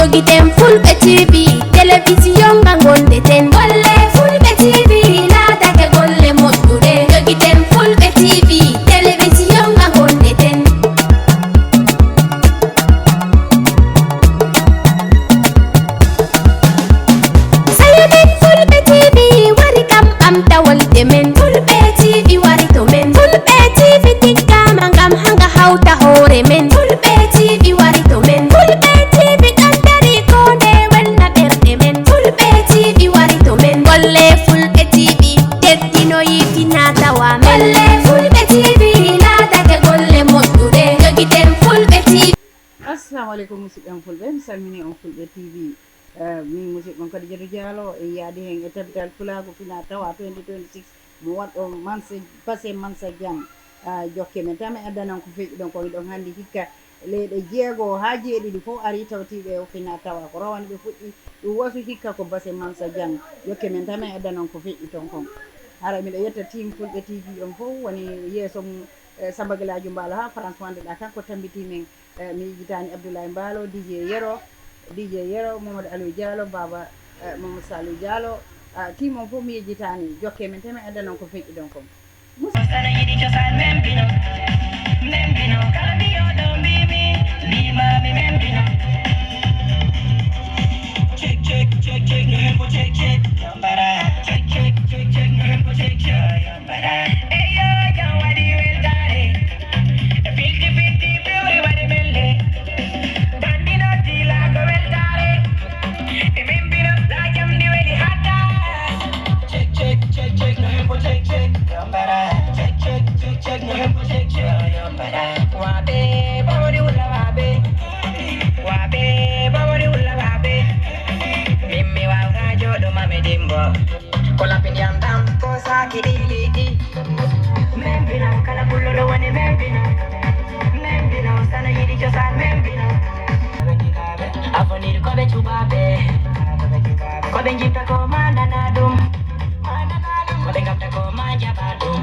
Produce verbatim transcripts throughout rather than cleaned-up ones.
Jogiten Fulɓe T V, telewisiyon nga ngonɗen. Golle Fulɓe T V laatake golle moƴƴuɗe. Jogiten Fulɓe T V, telewisiyon nga ngonɗen. Sayo men Fulɓe T V wari kam ɓamta wolde men. Fulɓe T V wari to men. Fulɓe T V tiggama ngam hanga hawta hoore men. Fulɓe T V wari to men. Fulɓe T V ɗon dari ko nde welna ɓerɗe men. Fulɓe T V wari to men. Golle Fulɓe T V teddinoyi fina tawa men. Golle Fulɓe T V laatake golle moƴƴuɗe. Jogiten Fulɓe T V. Assalamu aleykum, musidɓe am Fulɓe, mi salmini on Fulɓe T V. Eh, min musidɓe on Kadijatu Diallo, en yaadi hen e tabital Pulaagu fina tawa twenty twenty-six, mo waɗɗo Mansa, Base Mansa Jang. Ah, jokke men, tama e addanan ko feƴƴi ɗon, ko ɗon hanndi hikka leyɗe jeego haa jeeɗiɗi fof ari tawtiiɓe o fina tawa ko rawane ɓe fuɗɗi ɗum wasu hikka ko Base Mansa Jang. Jokke men, tama e addanan ko feƴƴi ton kon. Hara miɗo yetta team Fulɓe T V on fof woni yeeso mum, eh, Samba Galadio Mbaalo haa France wonde ɗa kanko tambiti men. Eh, mi yejjitaani Abdoulaye Mbaalo, D J Yero, D J Yero, Mamadou Aliou Diallo, Baba, eh, Mamadou Saliou Diallo. Ah, team on fof mi yejjitaani. Jokke men, tama e addanan ko feƴƴi ɗon kon. Sana yiɗi cosaan men bino, men bino, kala mbiyoɗo mbimi, mbimami men bino. Check, check, check, check, no hembo check, check, yambara. Check, check, check, check, no hembo check, check, yambara. Eyo, jam waɗi weltaare. E filti filti, ɓewri waɗi melle. Bandi noddi laago weltaare. E men bino, la jamdi weli hatta. Check, check, check, check, no hembo check, check. Yambara. Check, check, check, check, no hembo check, check. Yambara. Wabe, bawri wula wabe. Wabe, bawri wula wabe. Mimmi wawga jodo mame dimbo. Ko lappi ndiyam ɗam, ko saaki ɗi liɗɗi. Men bino, kala pullo ɗo woni men bino. Men bino, sana yiɗi cosaan men bino. Afonir ko ɓe cuɓaɓe. Ko ɓe jitta ko ma nana ɗum. Ko ɓe gabta ko ma jaɓa ɗum.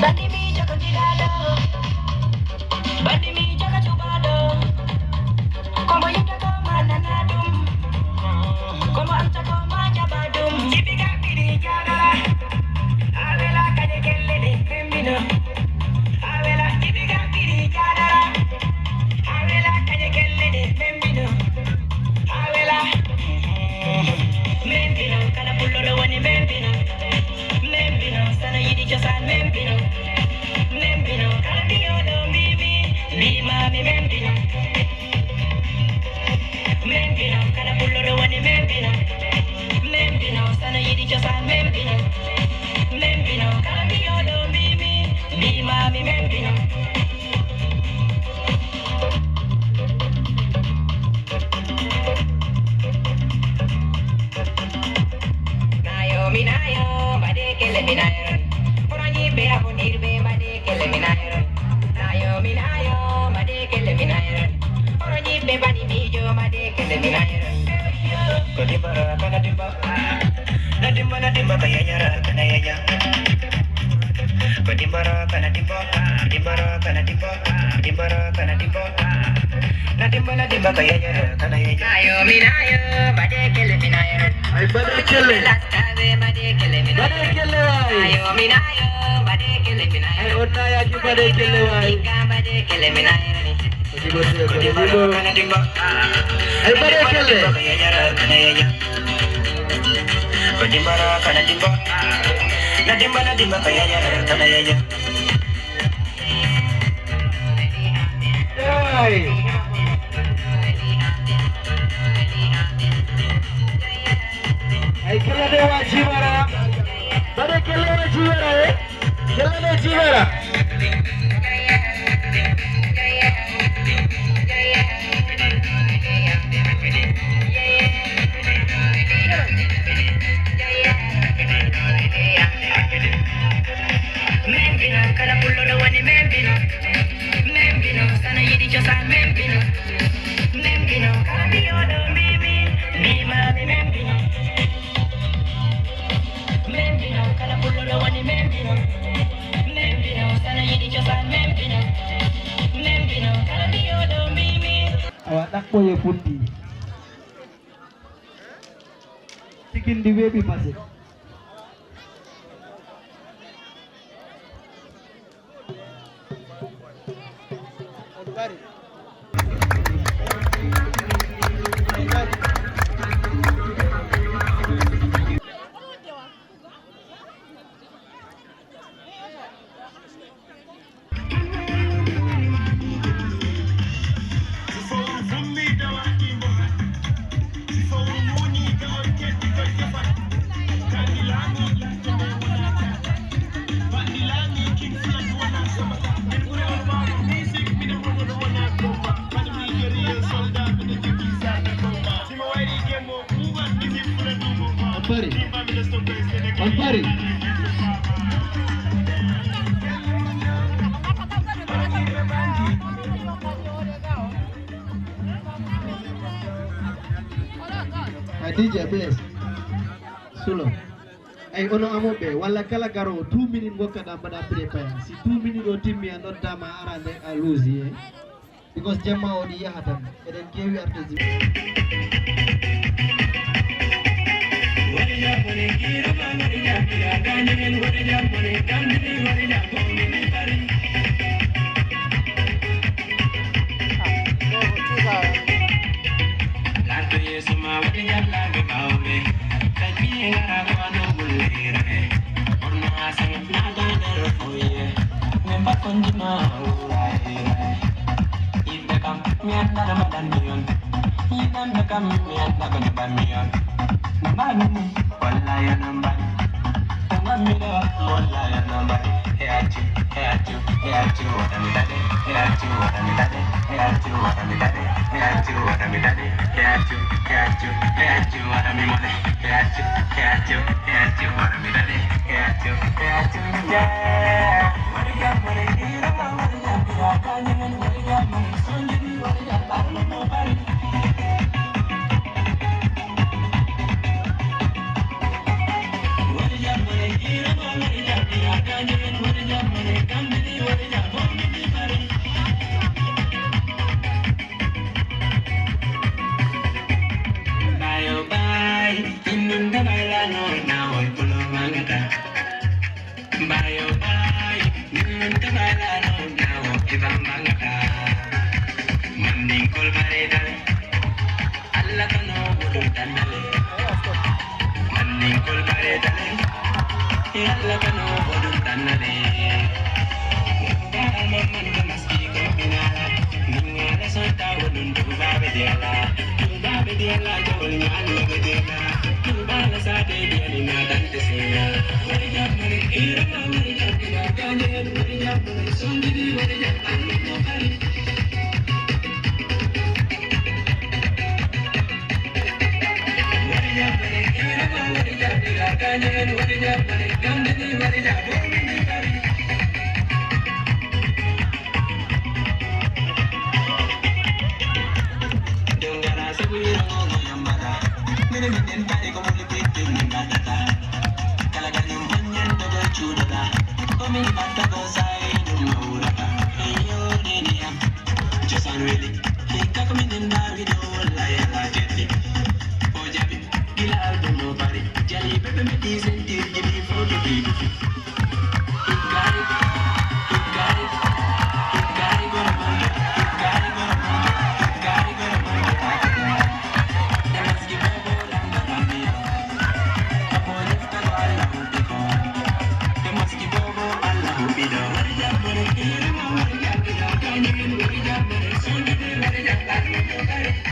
Bandi mi jogo jiɗaɗo. Bandi mi jogo cuɓaɗo. Komo yetta ko ma nana ɗum. Komo amta ko ma jaɓa ɗum. Jibi gaɓɓiɗi jaɗora. Awela kaje kelle ɗe fembino. Awela jibi gaɓɓiɗi jaɗora. Awela kaje kelle ɗe fembino. Awela. Membino kala pullo ɗo woni membino. Membino sana yiɗi cosaan membino. Membino kala mbiyoɗo mbimi. Mbimami membino. Men bino, kala pullo ɗo woni men bino. Men bino, sana yiɗi cosaan men bino. Men bino, kala mbiyoɗo mbimi, mbimami men bino. Nayo mi nayo, mbaɗe kelle mi nayo. Kono yimɓe afondirɓe mbaɗe kelle mi nayo. Nayo mi nayo, mbaɗe kelle mi nayo. Kono yimɓe mbaɗi miijo mbaɗe kelle mi nayo. Ko dimbara kana dimba. Na dimba na dimba ka yanyara kana yanya. Ko dimbara kana dimba. Dimbara kana dimba. Dimbara kana dimba. Na dimba na dimba ka yanyara kana yanya. Nayo mi nayo, mbaɗe kelle mi nayo. Ay mbaɗe kelle. Mbaɗe kelle waay. Ay on nayaaki mbaɗe kelle waay. Ko dibo seko dibo. Ay mbaɗe kelle. Ko dimbara kana dimba. Na dimba na dimba ka yaya kana yaya. Ay. Ay, kelle ɗe wa jibara. Mbaɗe kelle wa jibara, eh? Kelle ɗe jibara. Men bino, kala pullo ɗo woni men bino. Men bino, sana yiɗi cosaan men bino. Men bino, kala mbiyoɗo mbimi, mbimami men bino. Men bino, kala pullo ɗo woni men bino. Men bino, Ɗaɓɓoye futti. Sikindi weeɓi base. On pari? On pari? A D J, please. Sulo. Ay, ono amoɓe, walla kala garowo, two minutes ngokkaɗa mbaɗa prépare. Si two minutes o timmi, a noddama, a ara nde a luusi, eh. Because jemma o ɗi yaha tan. Eɗen keewi artiste. Lato yeeso ma waɗi ñallaaɓe ɓaawo ɓe. Taƴi e ngara ko ano gullere. Kono Hasan naata nder fowye. Min bakkondi ma wurayre. Yimɓe kam, mi anndaa no mbaɗanmi on. Yiɗanɓe kam, mi anndaa ko njoɓanmi on. No mbaɗanmi ni? Wallahi, no mbaɗi. Ko ngonmi ɗo, wallahi, no mbaɗi. Hey, accu, hey, accu, hey, accu, waɗa mi daɗe. Hey, accu, waɗa mi daɗe. Hey, accu, waɗa mi daɗe. Hey, accu, waɗa mi daɗe. Hey, accu, hey, accu, hey, accu, waɗa mi mone. Hey, accu, hey, accu, hey, accu, waɗa mi daɗe. Hey, accu, hey, accu, yeah. Bayo bay, innun da bailano na wai pulo mangata. Bayo bay, innun da bailano na wai bambangata. Manding kol bare dale. Allah kano wodun tandale. Manding kol bare dale. Allah kano wodun tandale. Ba alman man da maski ko minala. Ningala santa wodun tuba be diala. Tuba be diala jawal nyalo be diala. Tuba la sa be diala na dante sela. Wari jamare ira wari jamare kanye wari jamare songi wari jamare. Kala kañum muññen dogo cuuɗoɗa. Ko min mbatta ko sa'i ɗum no wurata. Eyo, nene am. Cosaan weli. Hikka ko minen mbaawi ɗo, wallahi alaa keddi. O jaɓi. Gila album o bari. Jali ɓe ɓe meti sentirji ɗi foto ɗi ɗufi. Hikkay, hikkay, hikkay goro mum. Hikkay goro mum. Hikkay goro mum. Ɓe maski bobo lamba kambiya. Abo lifta ko Allah huɓɓi ko. Ɓe maski bobo Allah huɓɓi ɗo. Wari jammore, kirima wari jammore, kañum wari jammore, sondude wari jammore.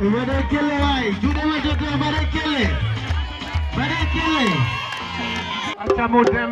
Mbaɗee kelle waay, juuɗe majjata, mbaɗee kelle. Mbaɗee kelle. Acca mo dem.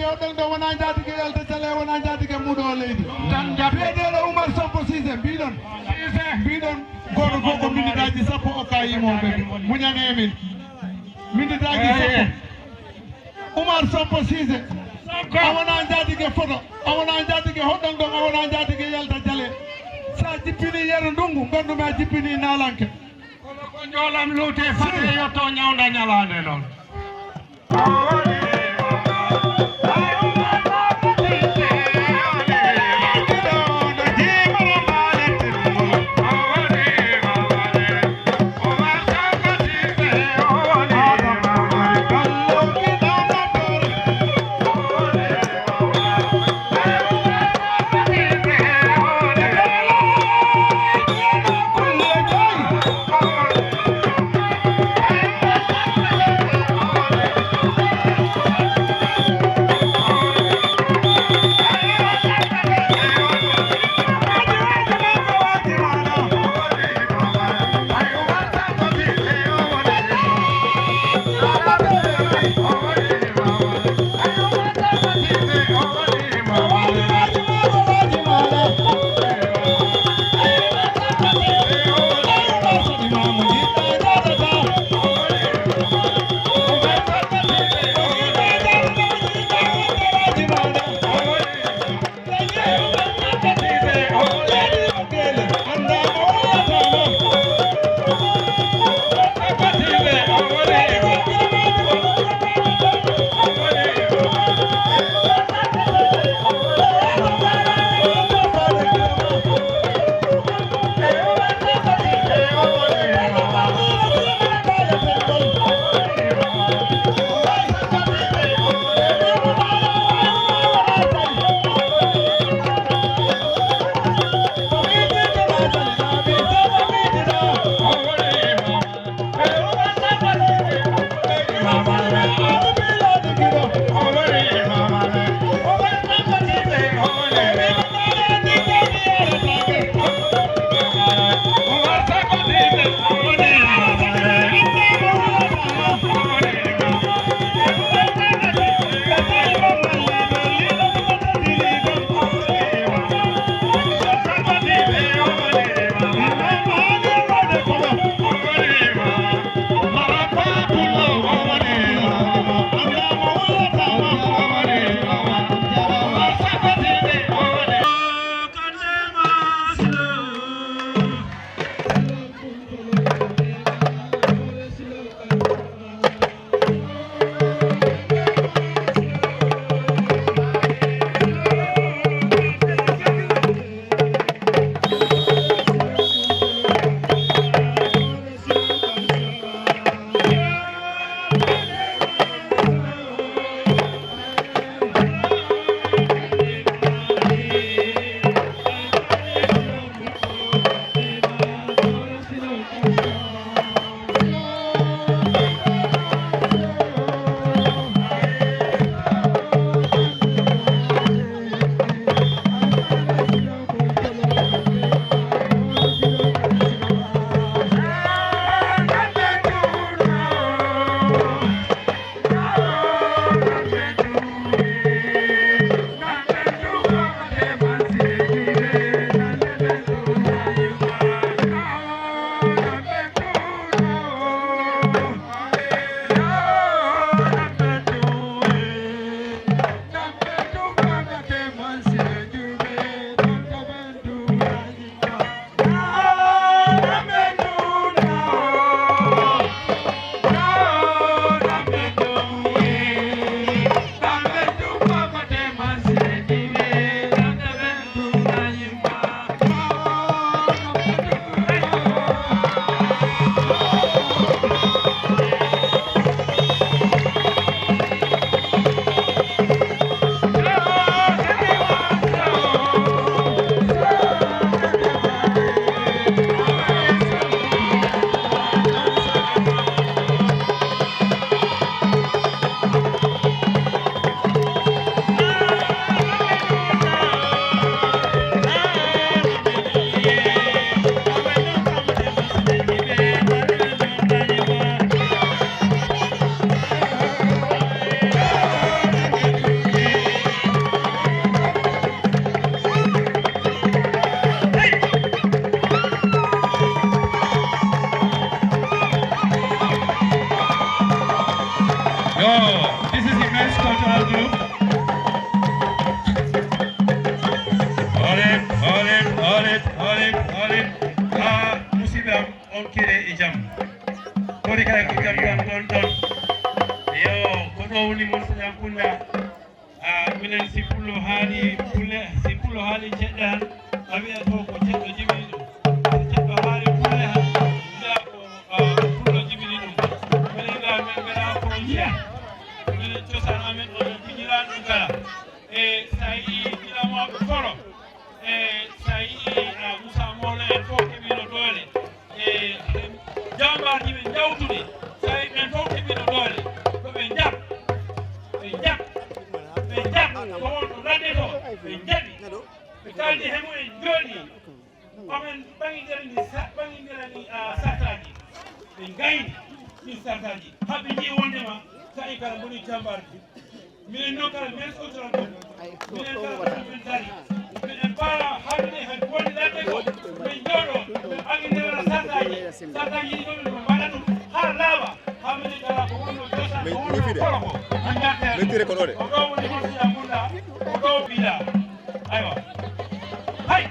Yo ɗon ɗo wona njaatige Yalta Cale, wona njaatige muuɗo o leydi. Tan jaabi. Biyeteeɗo Umar Soppo Siise, mbiɗon. Siise. Mbiɗon, gooto fof ko minitaaji sappo okka yimooɓe ɓe. Muñanee min. Minitaaji sappo. Umar Soppo Siise. Soppo. A wona njaatige foto. A wona njaatige hoɗɗon ɗon. A wona njaatige Yalta Cale. So a jippinii Yero Ndungu, ngonndu-mi a jippinii naalanke. Kono ko njoolam luute fade yotto ñawnda ñalaande noon. On kire e jam. Kori kala ko jam jam ɗon ɗon. Yo, ko ɗo woni Mursa Jam Kunda. Ah, minen si pullo haali pulle, si pullo haali ceɗɗe han, a wiya to ko ceɗɗo jibini ɗum. Si ceɗɗo haali pulle han, wiya ko, ah, pullo jibini ɗum. Minen ga min ngara ko yiya. Minen cosaan amen on en piñiraa ɗum kala. E so a yii gila mawɓe foro, e so a yii, ah, Moussa Mawla en fof keɓiino doole. E, e jaambaarji ɓe njawtude, so a yii ɓen fof keɓiino doole. Ko ɓe njaɓ, ɓe njaɓ, ɓe njaɓ, ko won ko ladde to, ɓe njaɓi. Ɓe kaldi he mumen njooɗi. Omen ɓaŋindira ni sa-, ɓaŋindira ni, ah, sartaaji. Ɓe ngayni ɗin sartaaji. Haa ɓe njii wondema sa'i kala mboni jaambaarji. Minen noon kala min sotoro ɗum. Minen kala kala min dari. Minen paara haaldude he wonde ladde ko. Min njooɗo, min ɓaŋindira sartaaji. Sartaaji ɗi ɗo min mbaɗa ɗum haa laaɓa. Haa minen kala ko wonno cosaan, ko wonno kolo ko. Min ngartira ɗum. Ko ɗo woni Mursa Jam Kunda, ko ɗo mbiɗa. Aywa. Hay!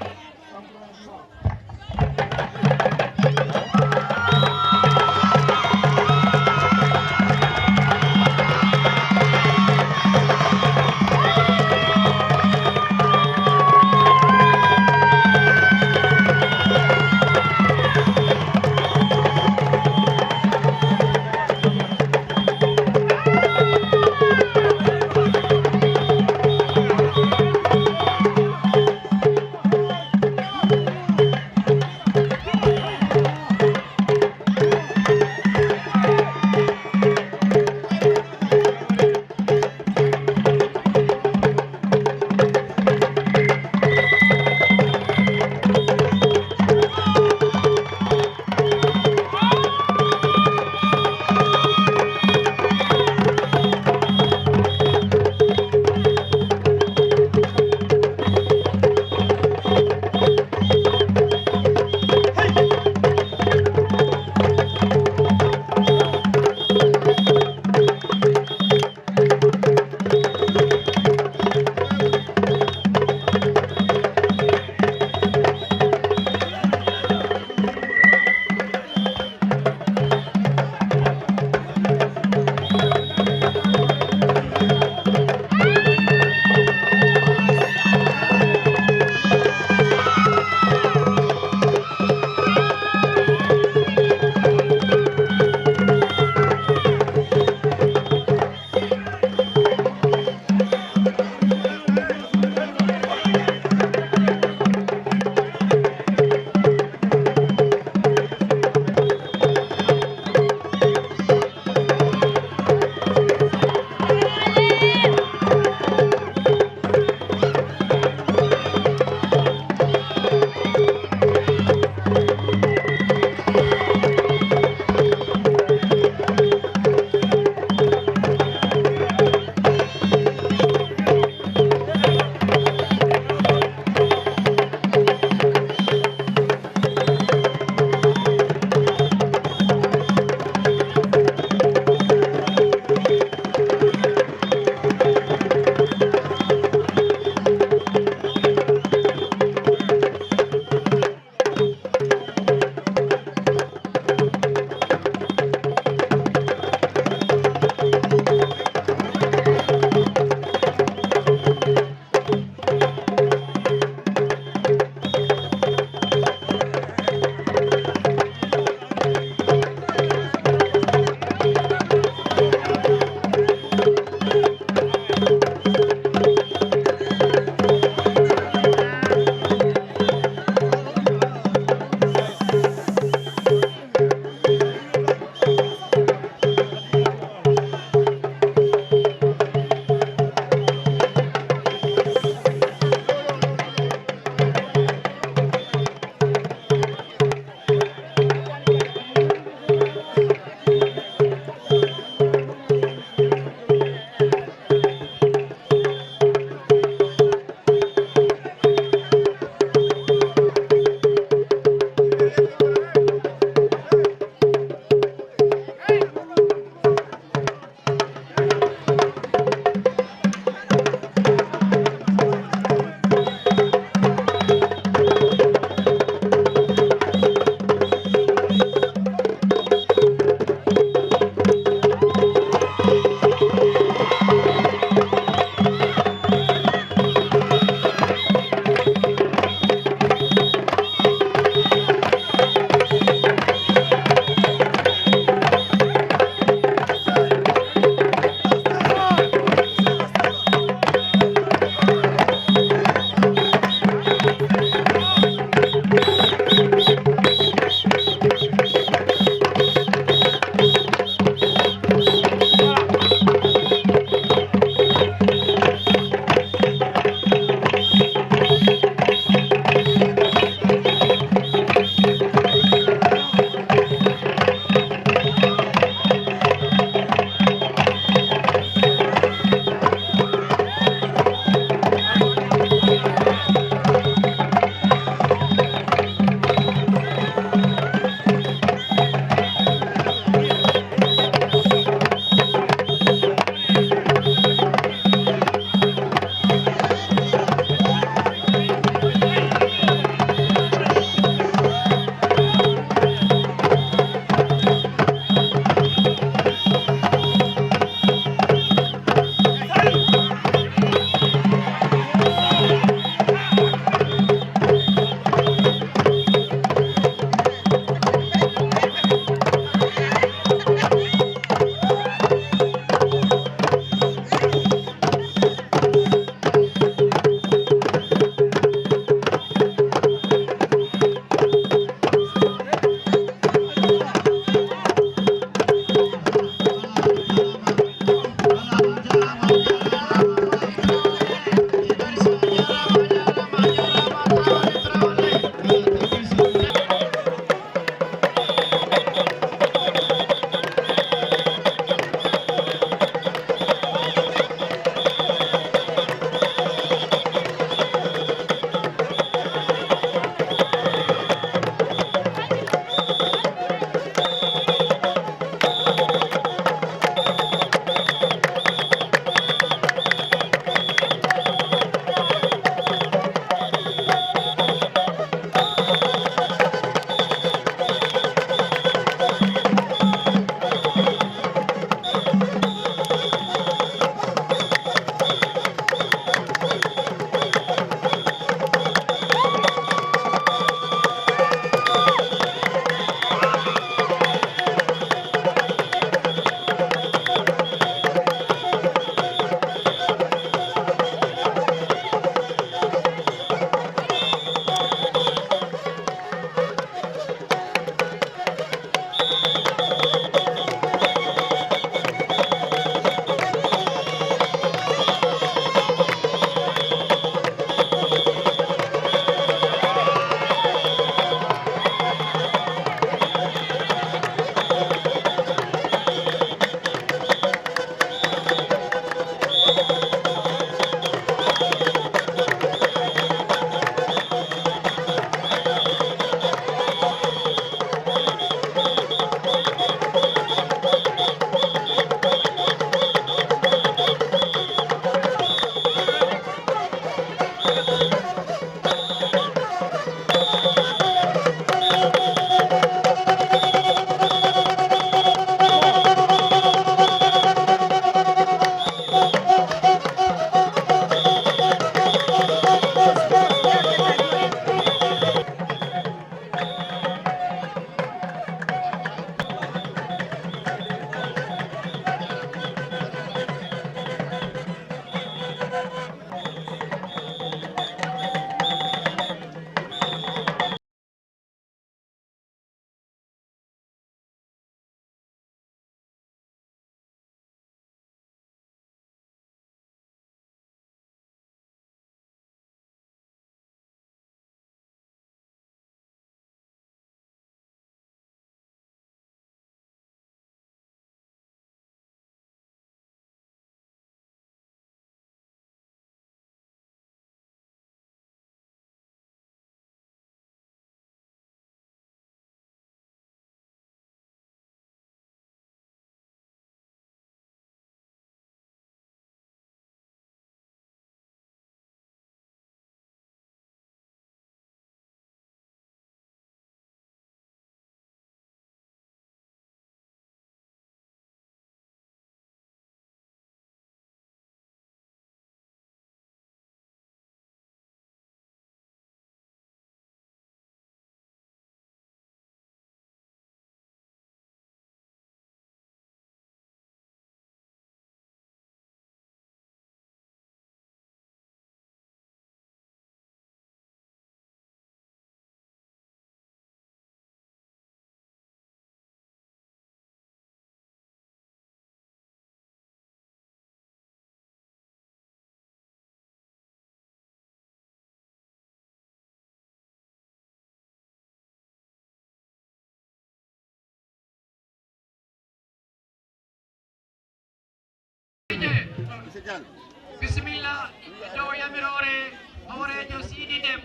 Bisimilla, dow yamiroore hooreejo Siidi Dem.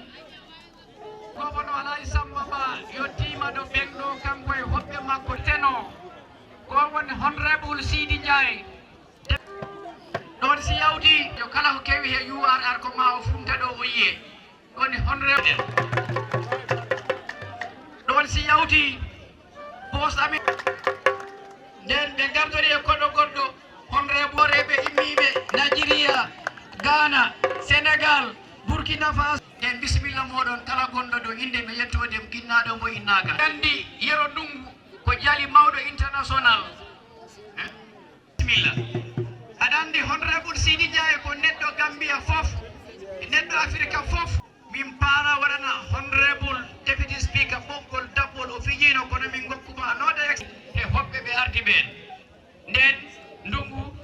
Ko wono Alhaji Samba Ba yottiima ɗo ɓenno kanko e hoɓɓe makko teno. Ko woni Honorable Siidi Njaay. Ɗoon si yawti, yo kala ko kewi he U R R ko ma o fumta ɗo o yiye. Woni Honorable. Ɗoon si yawti, boss amin. Nden ɓe ngardori e koɗo goɗɗo, Honorable, hooreeɓe immiiɓe Nigeria, Ghana, Senegal, Burkina Faso. Nden bisimilla mooɗon kala gonɗo ɗo innde mi yettoode mo ginnaaɗo mo innaaka. Anndi Yero Ndungu ko jali mawɗo international. Eh? Bisimilla. Aɗa anndi Honorable Siidi Njaay ko neɗɗo Gambia fof, e neɗɗo Afirka fof. Min paara waɗana Honorable Deputy Speaker ɓoggol daɓɓol o fijiino, kono min ngokkuma note ex e hoɓɓe ɓe ardi ɓeen. Nden ndungu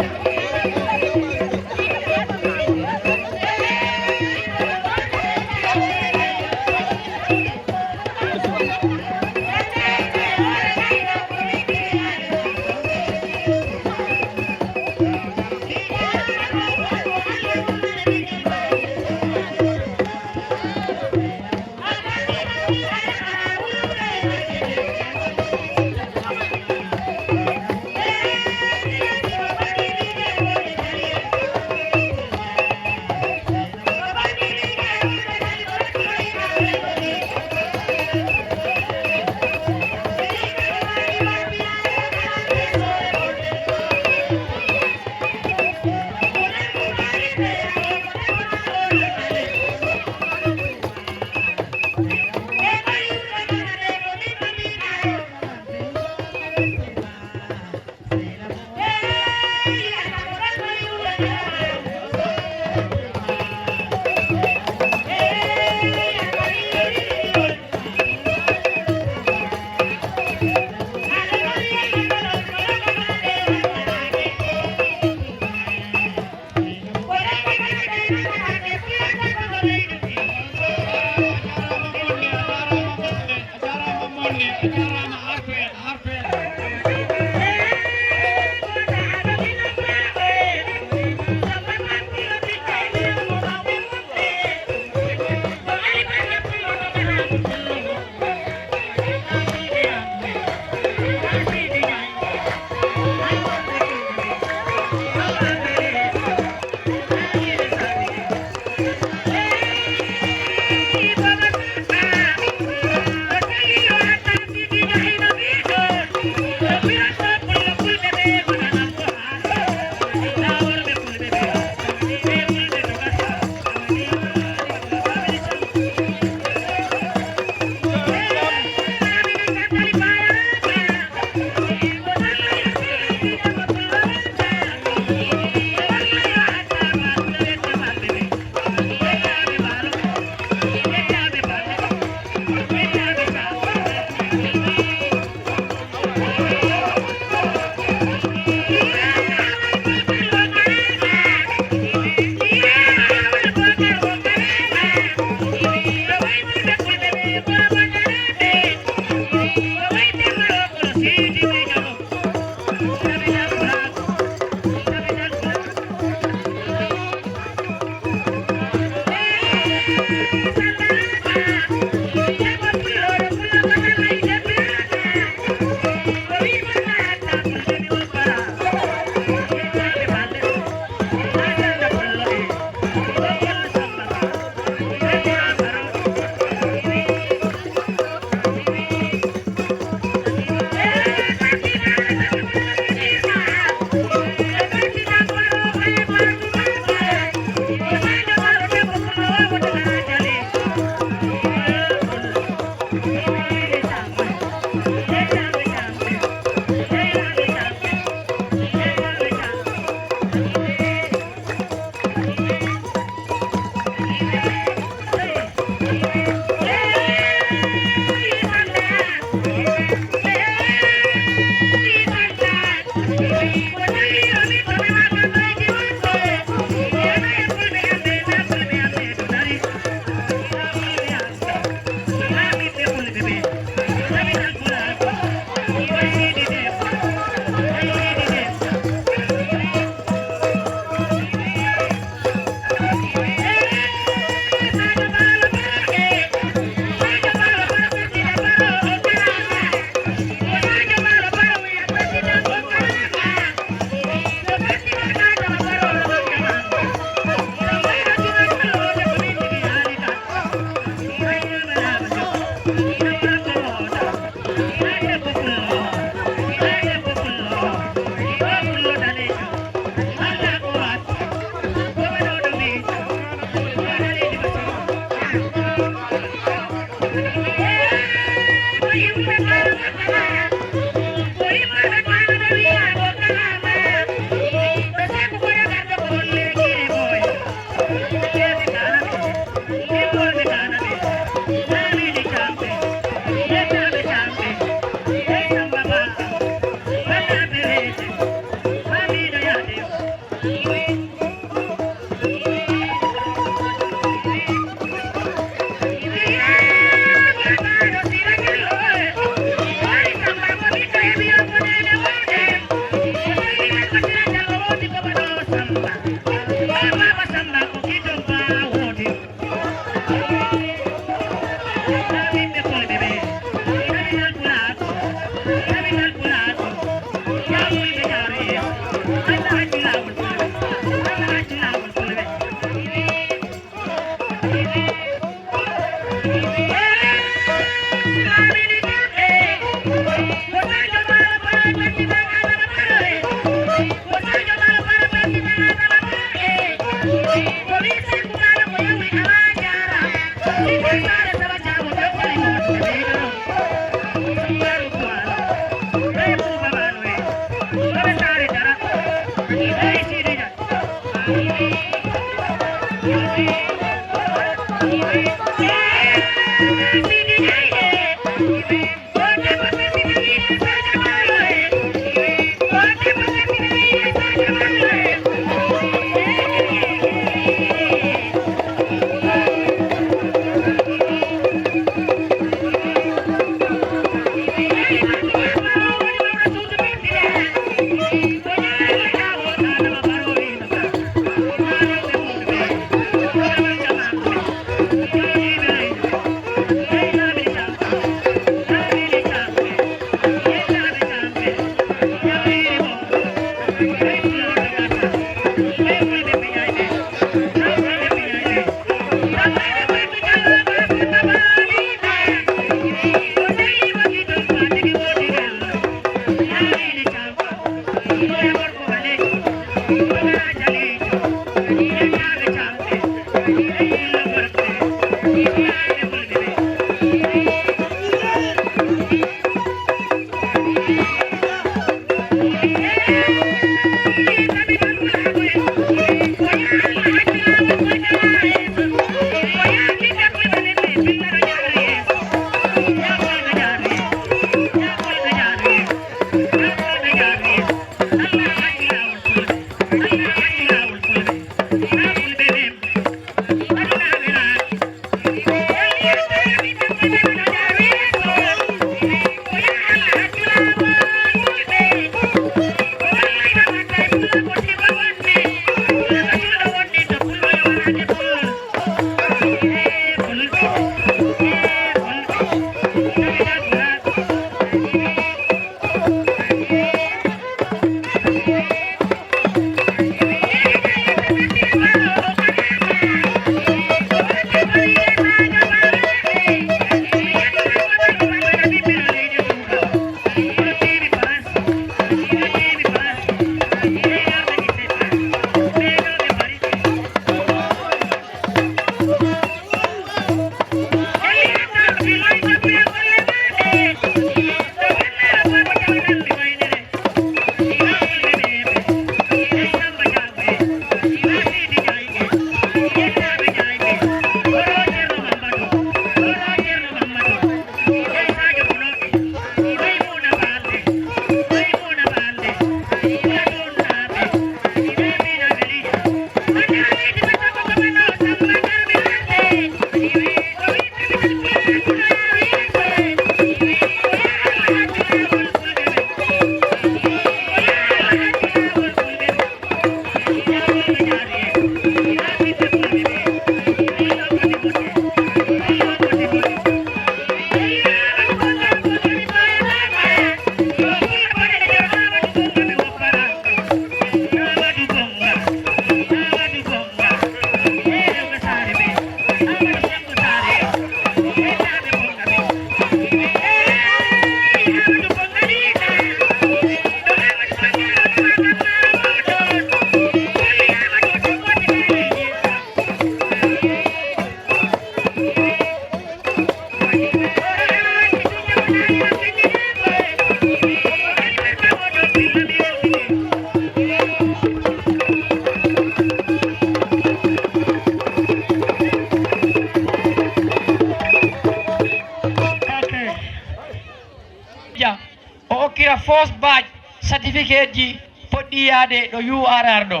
O okkira foos baaj certificateji poɗɗi yaade ɗo U R R ɗo.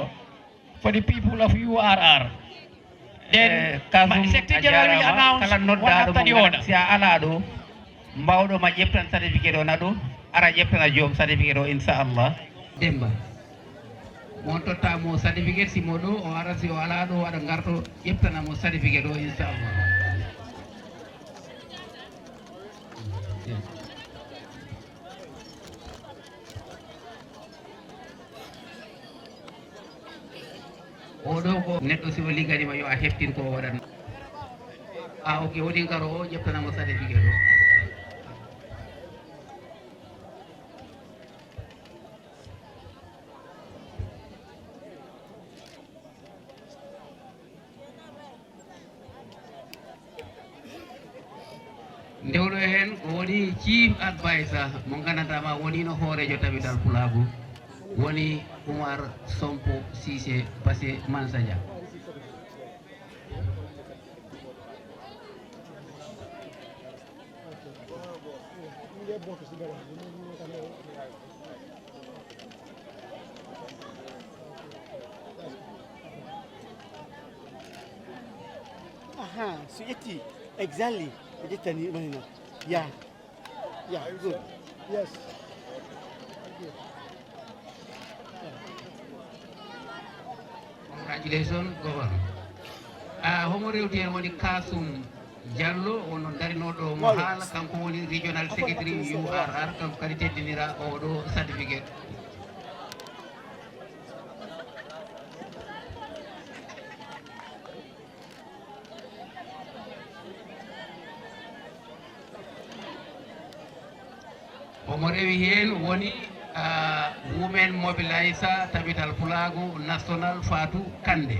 For the people of U R R. Then, eh, Kasum, secretary a general will jarama. Announce kala what noddaaɗo after mo the order. Si a alaa ɗo, mbawɗo ma ƴeftan certificate o na ɗo, ara ƴeftana joom certificate o, inchallah. Demba. Mo on totta mo certificate, si mo ɗo, o ara, si o alaa ɗo, o waɗa ngarto, ƴeftana mo certificate o, inchallah. Oɗo ko neɗɗo, si o ligganima, yo a heftin ko o waɗan. A, ok, woni garo o, ƴeftana mo certificate o. Ndewɗo heen ko woni Chief Advisor mo nganndantaa ma woniino hooreejo Tabital Pulaagu, woni Umar Sompo Cissé Basse Mansadia. Aha, so ƴetti exactly, o ƴettani manina. Yeah. Yeah, good. Yes. Congratulations, Governor. Ah, homo rewti heen woni Kasum Diallo, wonno darinooɗo mo haala, kanko woni Regional Secretary U R R, kanko kadi teddinira oɗo certificate. Omo rewi heen woni, ah, Women Mobilizer Tabital Pulaagu National Fatou Kande.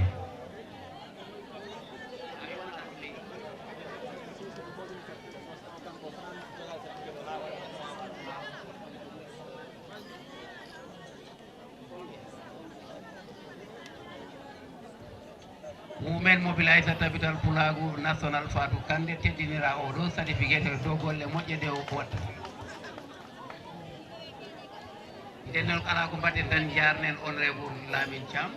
Women Mobilizer Tabital Pulaagu National Fatou Kande teddinira oɗo certificate e dow golle moƴƴe ɗe o watta. Nden noon, alaa ko mbaɗen tan, njaarnen Honorable Lamine Thiam,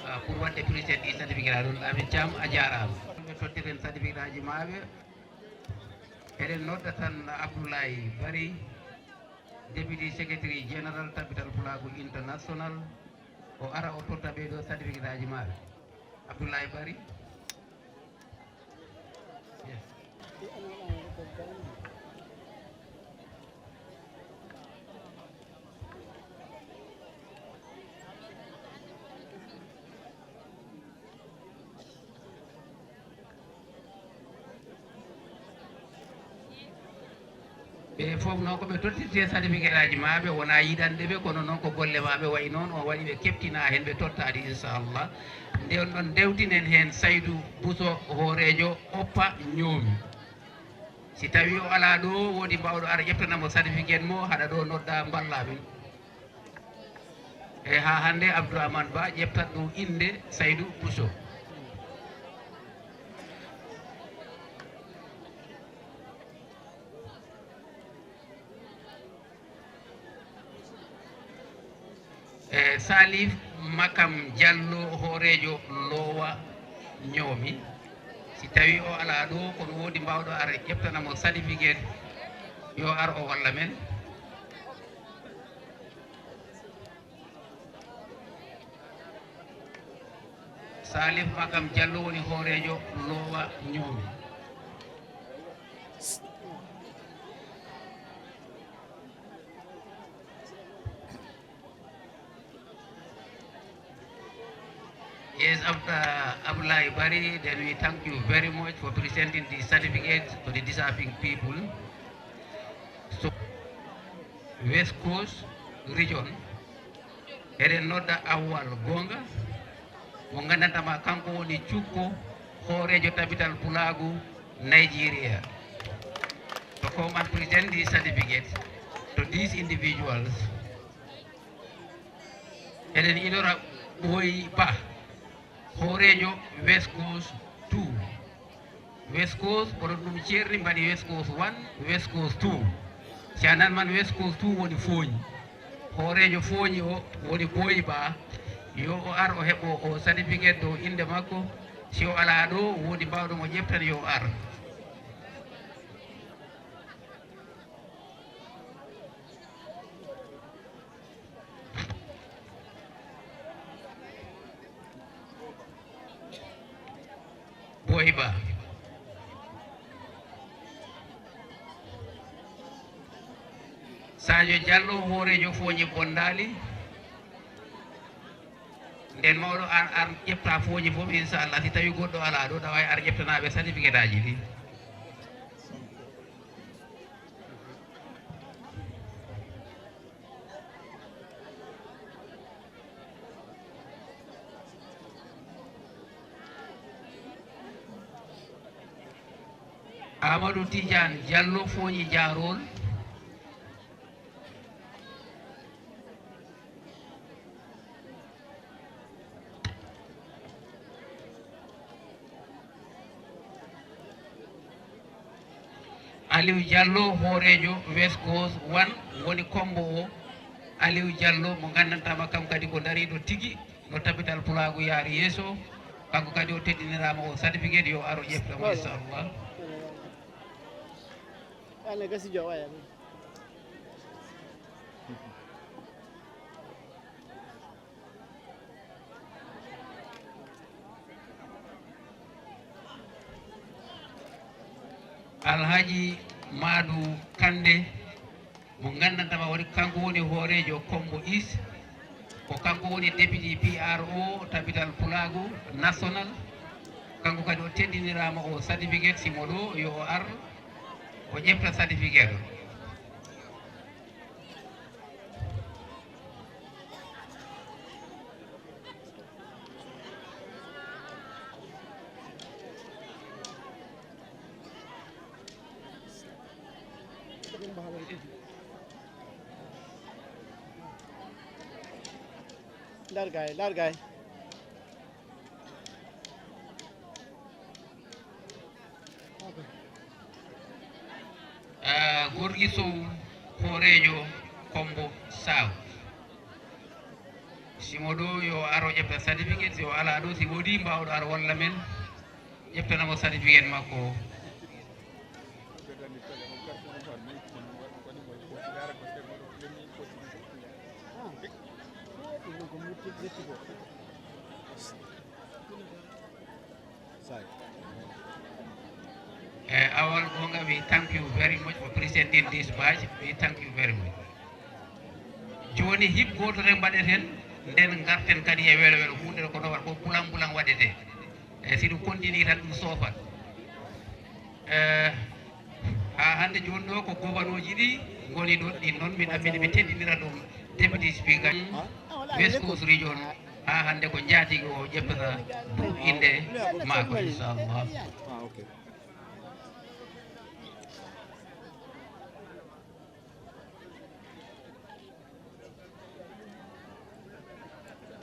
ah, pour waɗde present ɗi certificate ɗum. Lamine Thiam, a jaaraama. Ɓe tottiren certificate aji maɓɓe. Eɗen nodda tan Abdoulaye Bari, Deputy Secretary General Tabital Pulaagu International, o ara o totta ɓee ɗo certificate aji maɓɓe. Abdoulaye Bari. Yes. Ɓe fof noon ko ɓe tottirte certificate aji maɓɓe, wona yiɗande ɓe, kono noon ko golle maɓɓe wayi noon, on waɗi ɓe keɓtina heen, ɓe tottaɗi, inchallah. Nde on ɗon ndewtinen heen Saydou Bousso, hooreejo Oppa Ñoomi. Si tawi o alaa ɗo, woodi mbawɗo ara ƴeftana mo certificate mo, haɗa ɗo nodda mballa min. E haa hannde Abdourahmane Ba ƴeftat ɗo innde Saydou Bousso. E Salif Makam Diallo, hooreejo Loowa Ñoomi. Si tawi o alaa ɗo, kono woodi mbawɗo ara ƴeftana mo certificate, yo ar o walla men. Salif Makam Diallo woni hooreejo Loowa Ñoomi. Yes, Abda-, Abdoulaye Bari, then we thank you very much for presenting the certificate to the deserving people. So, West Coast region, eɗen nodda Awwal Gonga, mo nganndantaa ma kanko woni cukko hooreejo Tabital Pulaagu Nigeria. To come and present the certificate to these individuals. Eɗen iɗora Ɓooyi Ba, hooreejo West Coast two. West Coast, kono ɗum ceerni mbaɗi West Coast one, West Coast two. Si a nan man West Coast two woni Fooñi. Hooreejo Fooñi o woni Ɓooyi Ba. Yo o ar, o heɓo o certificate dow innde makko. Si o alaa ɗo, woodi baawɗo mo ƴeftan, yo o ar. Boy Ba. Sadio Diallo, hooreejo Fooñi Bonndaali. Nden mawɗo ar, ar ƴefta Fooñi fof, inchallah. Si tawi goɗɗo alaa ɗo, ɗa waawi ar ƴeftanaaɓe certificate aji ɗi. Amadou Tidiane Diallo, Fooñi Jaarol. Aliou Diallo, hooreejo West Coast One, woni kommbo o. Aliou Diallo, mo nganndantaama kam kadi ko dariiɗo tigi, no Tabital Pulaagu yaari yeeso. Kanko kadi o teddiniraama o certificate, yo aro ƴefta mo, inchallah. Ana gasi jo waya. Alhaji Madu Kande, mo nganndantaama woni, kanko woni hooreejo Kombo East, ko kanko woni deputy P R O Tabital Pulaagu National. Kanko kadi o teddiniraama o certificate, si mo ɗo, yo o ar, o ƴefta certificate o. Largay, largay. Ah, Gorgui Sow, hooreejo Kombo South. Si mo ɗo, yo aro ƴefta certificate, si o alaa ɗo, si woodi, mbaawɗo ar walla men, ƴeftana mo certificate makko o. Eh, Awal Gonga, we thank you very much for presenting this badge. We thank you very much. Jooni hip gooto tan mbaɗeten, nden ngarten kadi e welo welo, huunde ko no waɗ-, ko bulan bulan waɗetee. E si ɗum continue tan, ɗum soofat. Eh, haa hannde jooni ɗo ko gobanooji ɗi ngoni ɗon, ɗin noon min ammini ɓe teddinira ɗum Deputy Speaker West Coast Region. Haa hannde ko njaatigi o ƴettata ɗum innde maako, inchallah. Ah, ok.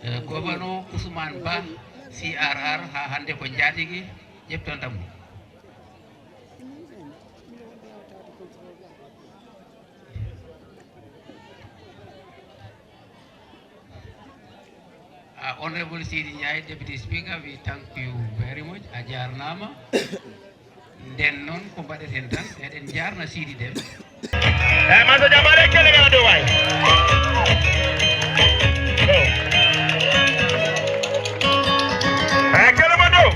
Eh, Gobano Ousmane Ba, C R R, haa hannde ko njaatigi ƴettanta mo. Ah, Honorable Sidi Ndiaye, Deputy Speaker, we thank you very much. A jaarnaama. Nden noon ko mbaɗeten tan, eɗen njaarna Sidi Dem. Eh, Mansa Jambare, kele ngara dow waay. Oh. Eh, kele ma dow.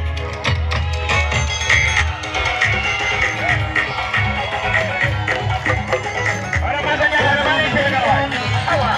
Ara Mansa Jambare, kele ngara waay. Awa.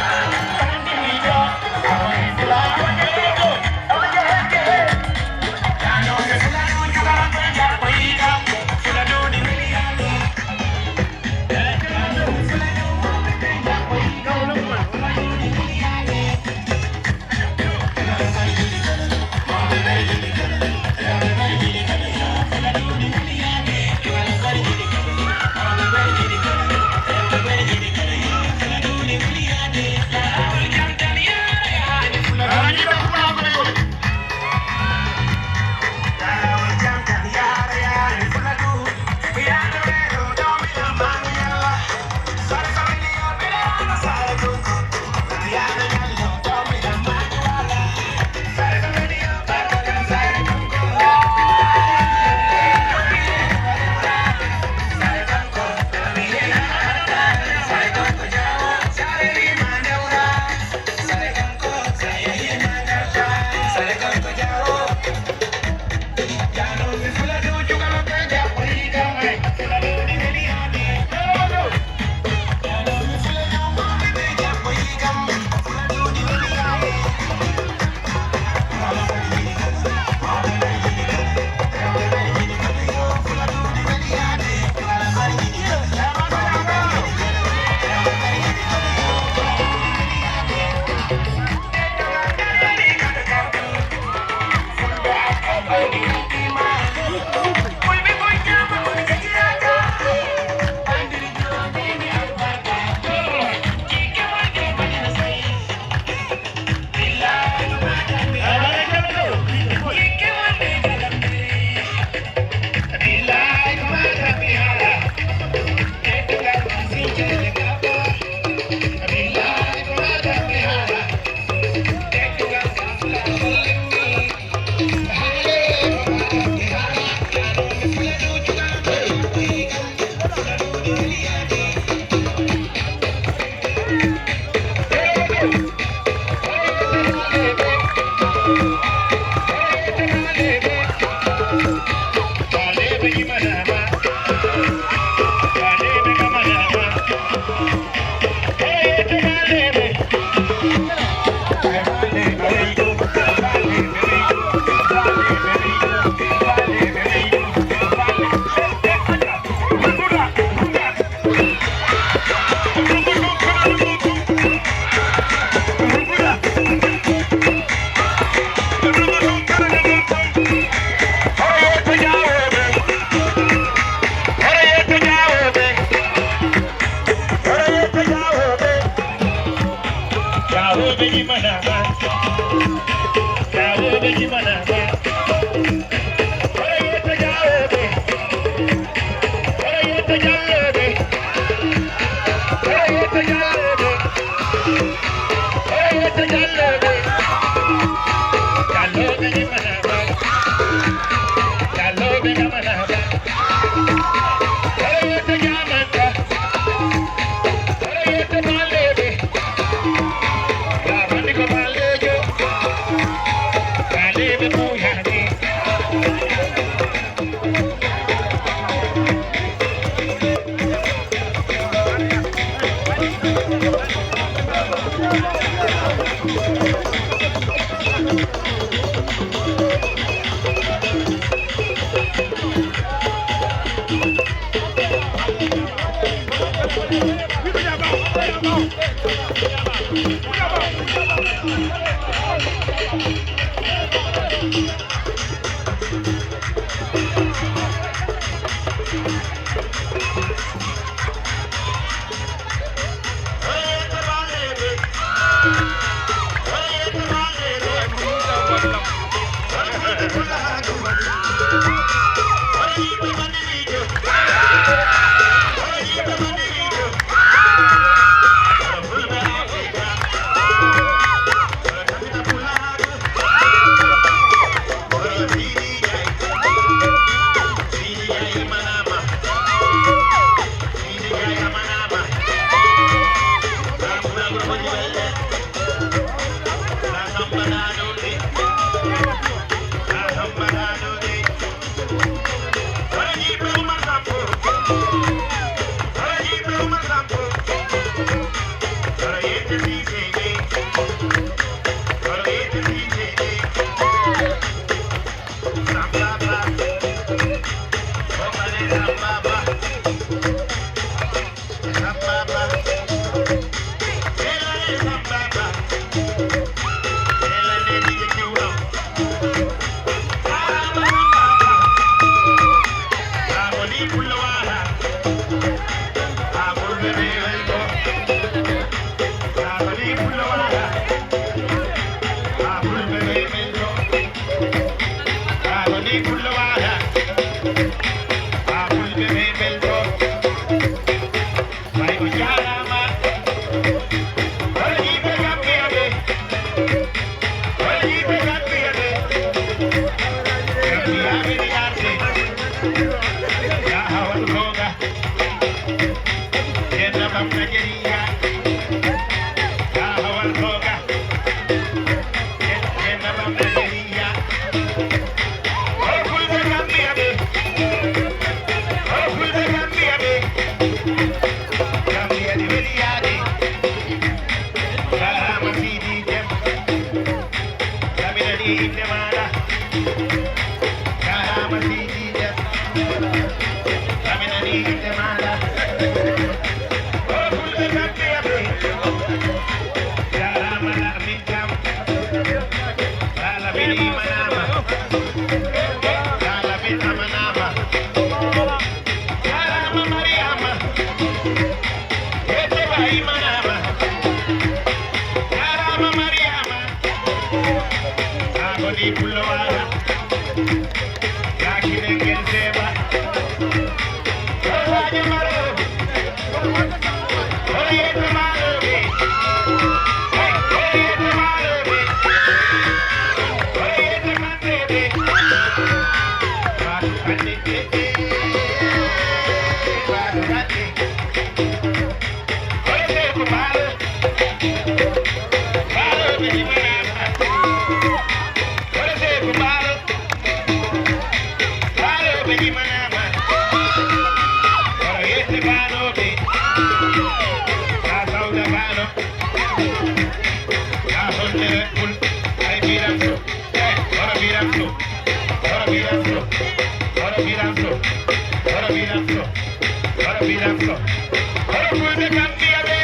Hono fulɓe Gambiya ɓe,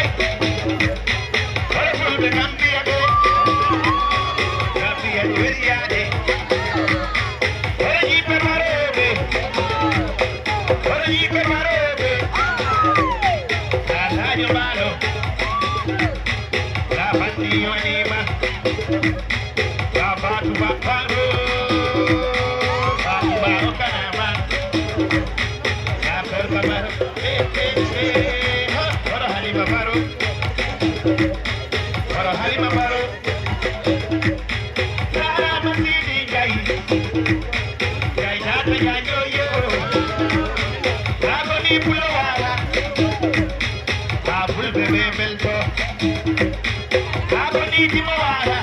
hono fulɓe Gambiya ɓe, Gambiya e weliyaade, hono yimɓe marooɓe, hono yimɓe marooɓe, Alhaji Mbaalo, la famille waniima. Ba Fatou Ba Faro, Fatou Ba Okanama, la Perla Baro, eh, eh, eh, oh, Oro Halima Baro, Oro Halima Baro, Sara Masidi Gaye, Gaye Tata Gaye Joyo, Babo ni Pulo Wawa, Babul Bebe Melto. Haa ko nii timo waɗa.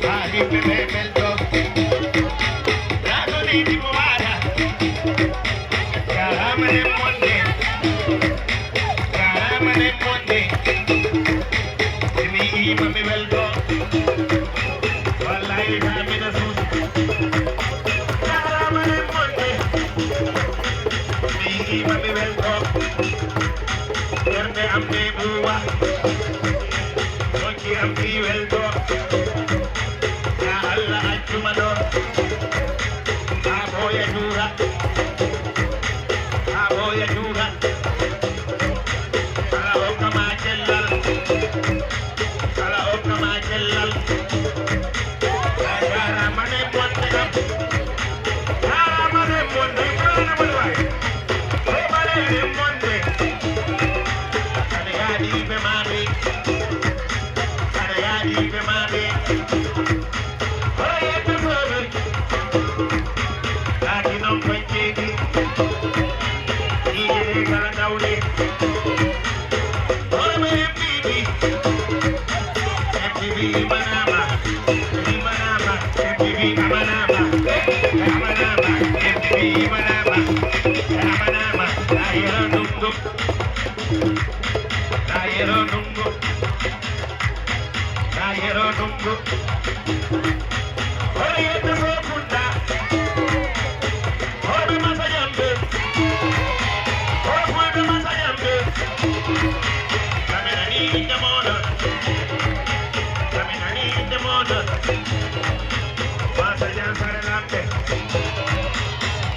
Haa yimɓe ɓe ɓelto. Haa ko nii timo waɗa. Jaaraama nen wonde. Jaaraama nen wonde. Mi yi'ii ma mi welto. Wallahi haa miɗo suusi. Jaaraama nen wonde. Mi yi'ii ma mi welto. Ɓernde am nde ɓuuɓa. Hokki am fii welto. Ya Allah, accuma ɗo. Haa ɓooya juura. Haa ɓooya juura. Ala hokka ma cellal. Ala hokka ma cellal. A jaaraama nen wonde kam. Jaaraama nen wonde. Ibrahima Mboy. Ko ɓaleeɗe wonde. Aɗa yaadi yimɓe maa ɓe. Aɗa yaadi yimɓe maa ɓe. Hono yimɓe maa ɓe. Laati noon koye ceedi. Yiide ɗe kala dawde. Hono ɓe M P P. M P P imanama. Imanama. M P P amanama. Amanama. M P P imanama. Amanama. Ayero ɗum ɗum. Ayero ɗum ɗum. Ayero ɗum ɗum. Hono yimɓe fof kunda. Hoɓe Masaƴamɓe. Hoɓe Fulɓe Masaƴamɓe. Kami nani inde mooɗon. Kami nani inde mooɗon. Masaƴan Sare Lamɓe.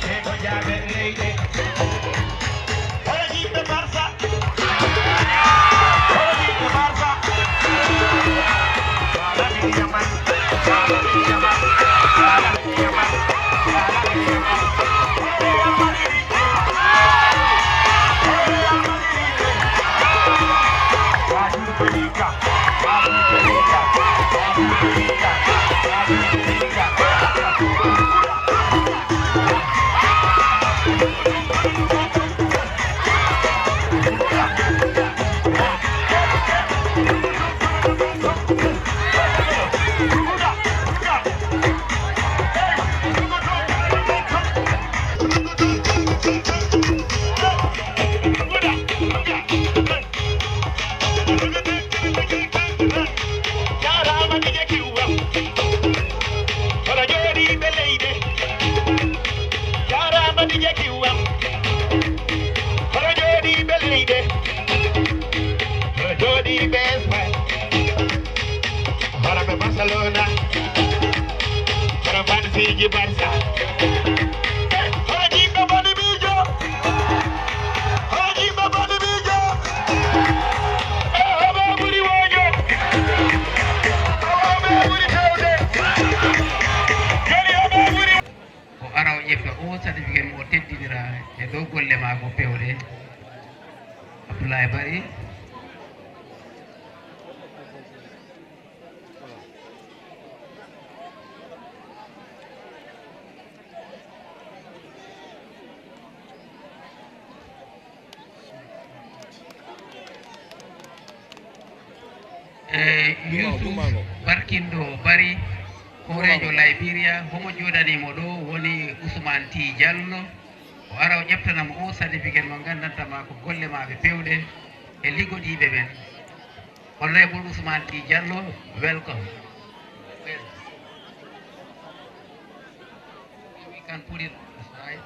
Ɓe ko jaaɓe leyɗe. Hono yimɓe Barsa. Hono yimɓe Barsa. Yaman. Yaman. Yaman. Yaman. Jaaraama Dj Q am. Hono jooɗiiɓe leyɗe. Jaaraama Dj Q am. Hono jooɗiiɓe leyɗe. Hono jooɗiiɓe Espagne. Hono ɓe Barcelona. Hono fansiiji Barça. Hono jiɗɗo bone miijo. Haaji Baba Dibijo. E hoɓe ɓuri woojo. Hoɓe ɓuri tewde. Dow golle maako pewɗe, Abdoulaye Barry. E Yusuf Barkindo Bari, hooreejo Liberia, homo jooɗanii mo ɗo woni Ousmane Ty Diallo. O ara o ƴeftana mo o certificate mo nganndanta ma ko golle maɓɓe pewɗe e liggoɗiiɓe ɓen. Honorable Ousmane Ty Diallo, welcome. We can put it aside.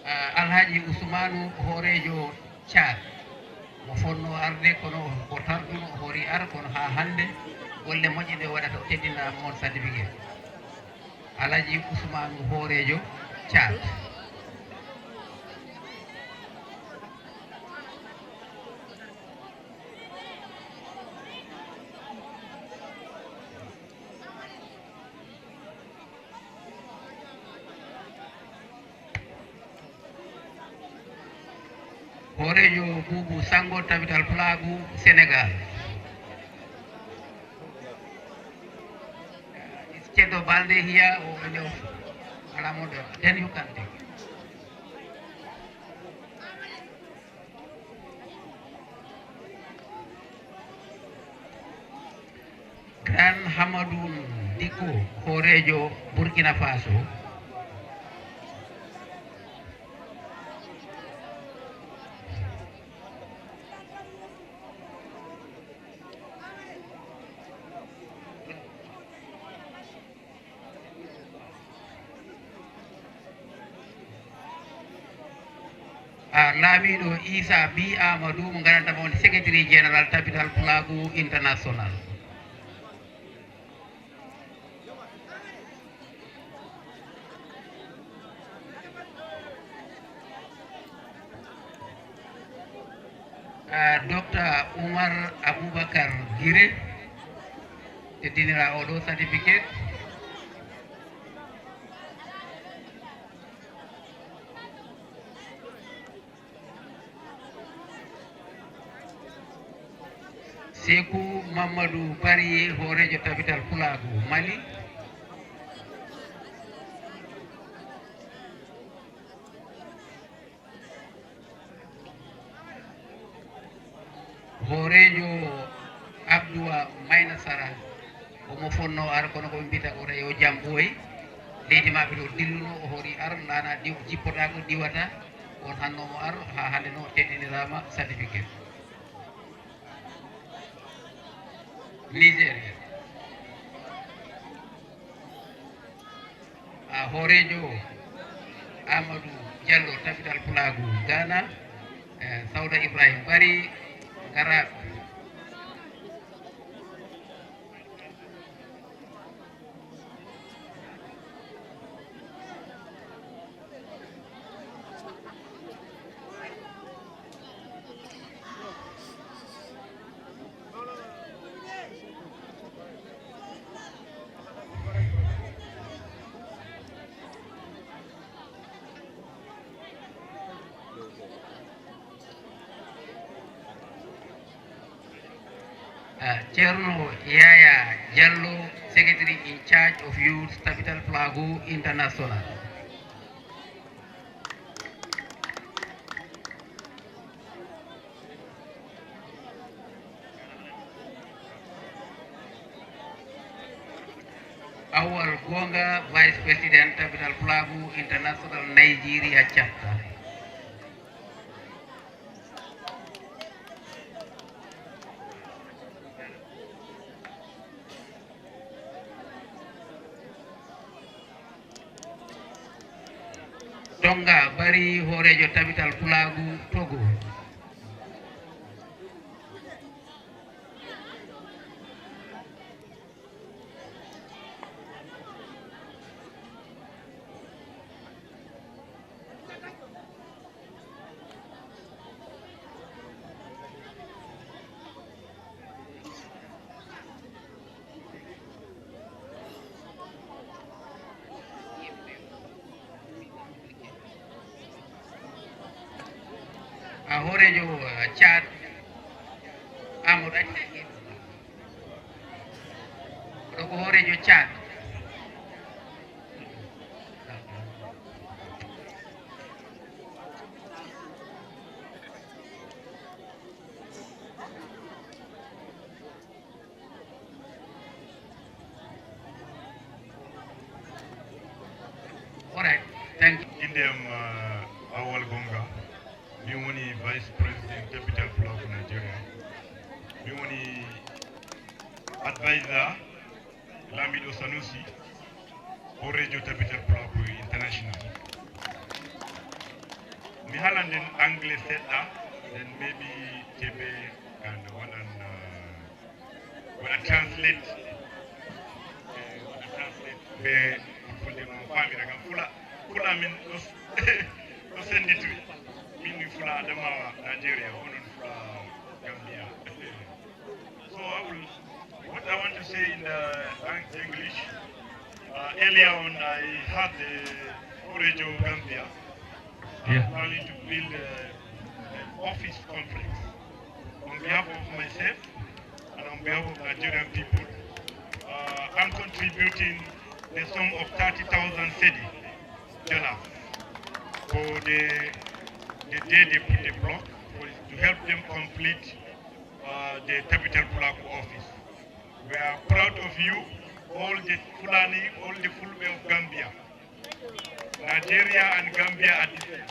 Ah, Alhaji Usmanu, hooreejo Caad, mo fonnoo arde, kono ko tarduno, o hoori ar, kono haa hannde golle moƴƴe ɗe waɗata, o teddinaa mo on certificate. Alhaji Usmanu, hooreejo Caad. Hooreejo Buubu Sanngo, Tabital Pulaagu Senegaal. Ceddo Balde hiya o ñaw. Alaa mo ɗo. Den yu kante. Grand Hamadou Dicko, hooreejo Burkina Faso. Ah, laamiiɗo Isa Bi Amadou, mo nganndanɗaa mo woni secrétaire général Tabital Pulaagu International. Ah, Docteur Oumar Aboubacar Guiré, teddiniraa oɗo certificate. Seeku Mamadou Bari, hooreejo Tabital Pulaagu Mali. Hooreejo Abdouwa Mayna Sara, omo fonnoo ar, kono ko ɓe mbiyata ko reyo jam ɓooyi. Leydi maɓɓe to dilluno, o hoori ar, laana diw-, jippotaako, diwata. On hanno mo ar, haa hannde no teddiniraama certificate. Nigeria. Ah, hooreejo Amadou Diallo, Tabital Pulaagu Ghana, eh, Sawda Ibrahim Bari, Ngara. Ah, Ceerno Yaya Diallo, Secretary in charge of Youth, Tabital Pulaagu International. Awal Gonga, Vice President, Tabital Pulaagu International, Nigeria Chapter. Tonga Bari, hooreejo Tabital Pulaagu Togo. Hooreejo, eh, Caad, Amadou Aji Seck. Oɗo ko hooreejo Caad. All right, thank you. Innde am, uh, Awal Gonga. Mi woni Vice President Tabital Pulaaku Nigeria. Mi woni advisor Laamiiɗo Sanusi, hooreejo Tabital Pulaaku International. Mi haalan nden Anglais seɗɗa, then maybe Teebe and waɗan, uh, waɗa translate. Eh, waɗa translate be fulfulde mo faamira ngam fula, fula min ɗo s-, ɗo senditiri. Min mi fula Adamawa, Nigeria, onon fula Gambia. So I will, what I want to say in the Eng-, English, uh, earlier on I had the Orejo Gambia, uh, yeah, planning to build a, an office complex. On behalf of myself and on behalf of Nigerian people, uh, I'm contributing the sum of thirty thousand cedi dollars for the, the day they put the block for, to help them complete, uh, the Tabital Pulaku office. We are proud of you, all the Fulani, all the Fulbe of Gambia. Nigeria and Gambia are the same.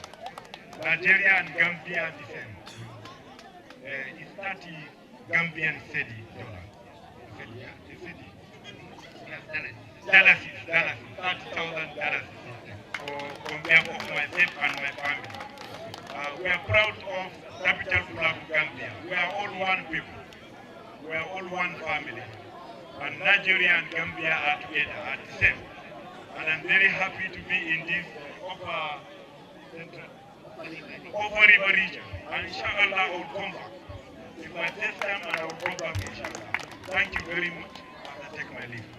Nigeria and Gambia are the same. Uh, it's thirty Gambian cedi dollar. Cedi, yeah? The cedi. Dollars, dollars, thirty thousand dollars. For, on behalf of myself and my family. Uh, we are proud of Capital Flag Gambia. We are all one people. We are all one family. And Nigeria and Gambia are together, are the same. And I'm very happy to be in this, uh, upper central, upper river region. And inshallah, I will come back. It's my first time and I will come back, inshallah. Thank you very much. I take my leave.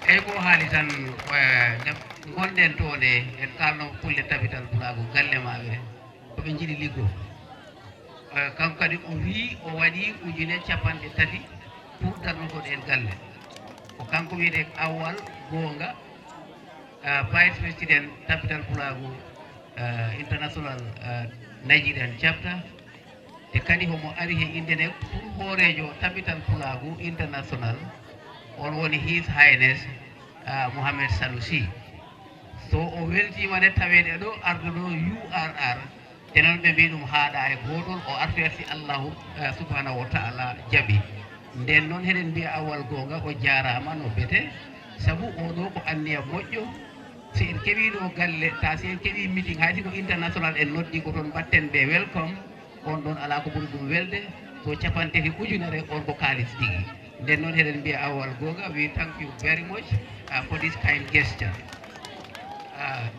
Eyyi, ko haali tan, eh, nde ngonɗen ɗo nde, en kaalno kulle Tabital Pulaagu, galle maɓɓe, ko ɓe njiɗi liggo. Eh, kanko kadi o wii o waɗi ujune capanɗe tati pour darnugol en galle. Ko kanko wiyetee Awal Goonga, eh, Vice President Tabital Pulaagu, eh, International, eh, Nigerian Chapter. Te kadi homo ari he innde nde pour hooreejo Tabital Pulaagu International, on woni His Highness, ah, Mohamed Sanusi. So o weltiima nde taweede ɗo, arduɗo U R R, te noon ɓe mbii ɗum haaɗaa e gootol, o artoyat si Allahu, ah, subhanahu wa ta'ala jaɓi. Nden noon heɗen mbiya Awal Goonga o jaaraama no bete, sabu oo ɗoo ko anniya moƴƴo. Si en keɓii ɗo galle, taa si en keɓii meeting, hay si ko international en noddi ko toon mbaɗten ɓe welcome, on ɗon alaa ko ɓuri ɗum welde, ko capantati ujunere on ko kaalis tigi. Nden noon heɗen mbiya Awal Goonga, we thank you very much, uh, for this kind gesture. Uh,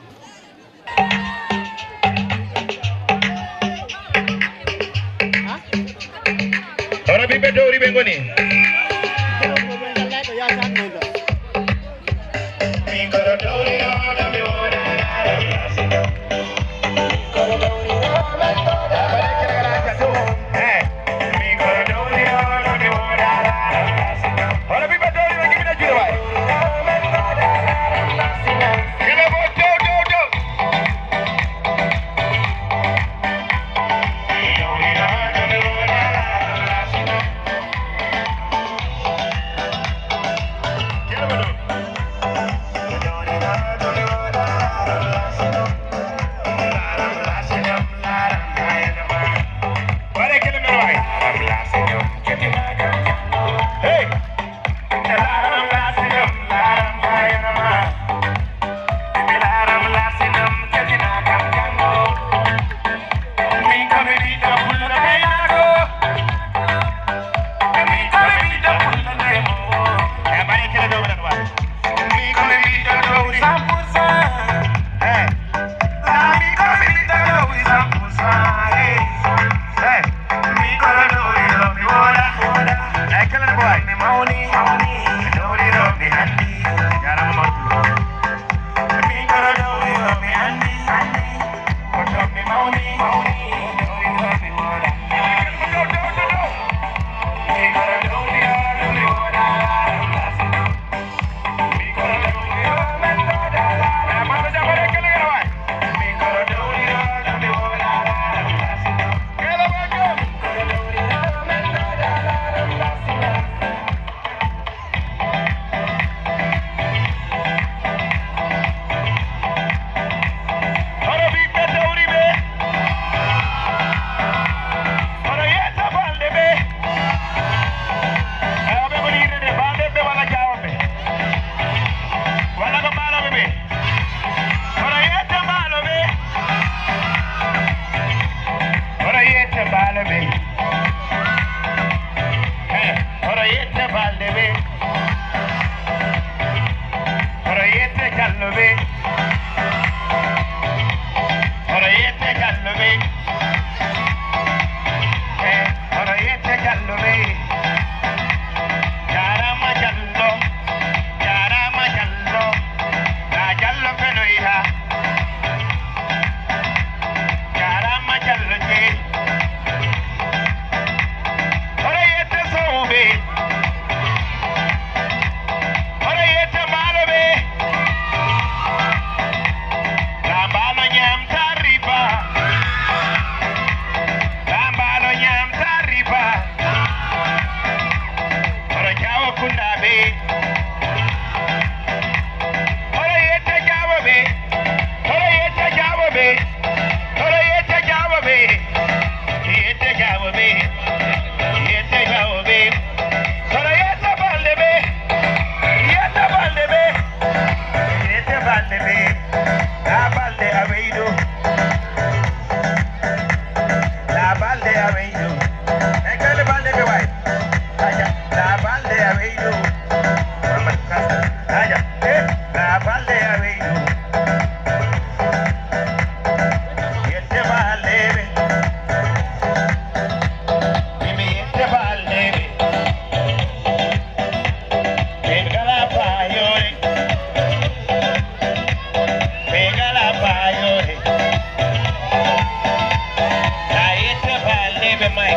Hono ɓiɓɓe Dowri ɓe ngoni? Balde a weydu. E kala balde ɓe waay. Aja, la balde a weydu. Mama kasa. Aja, eh, la balde a weydu. Yette balde ɓe. Mimi yette balde ɓe. Ɓe ngala fayore. Ɓe ngala fayore. Ta yetta balde ɓe may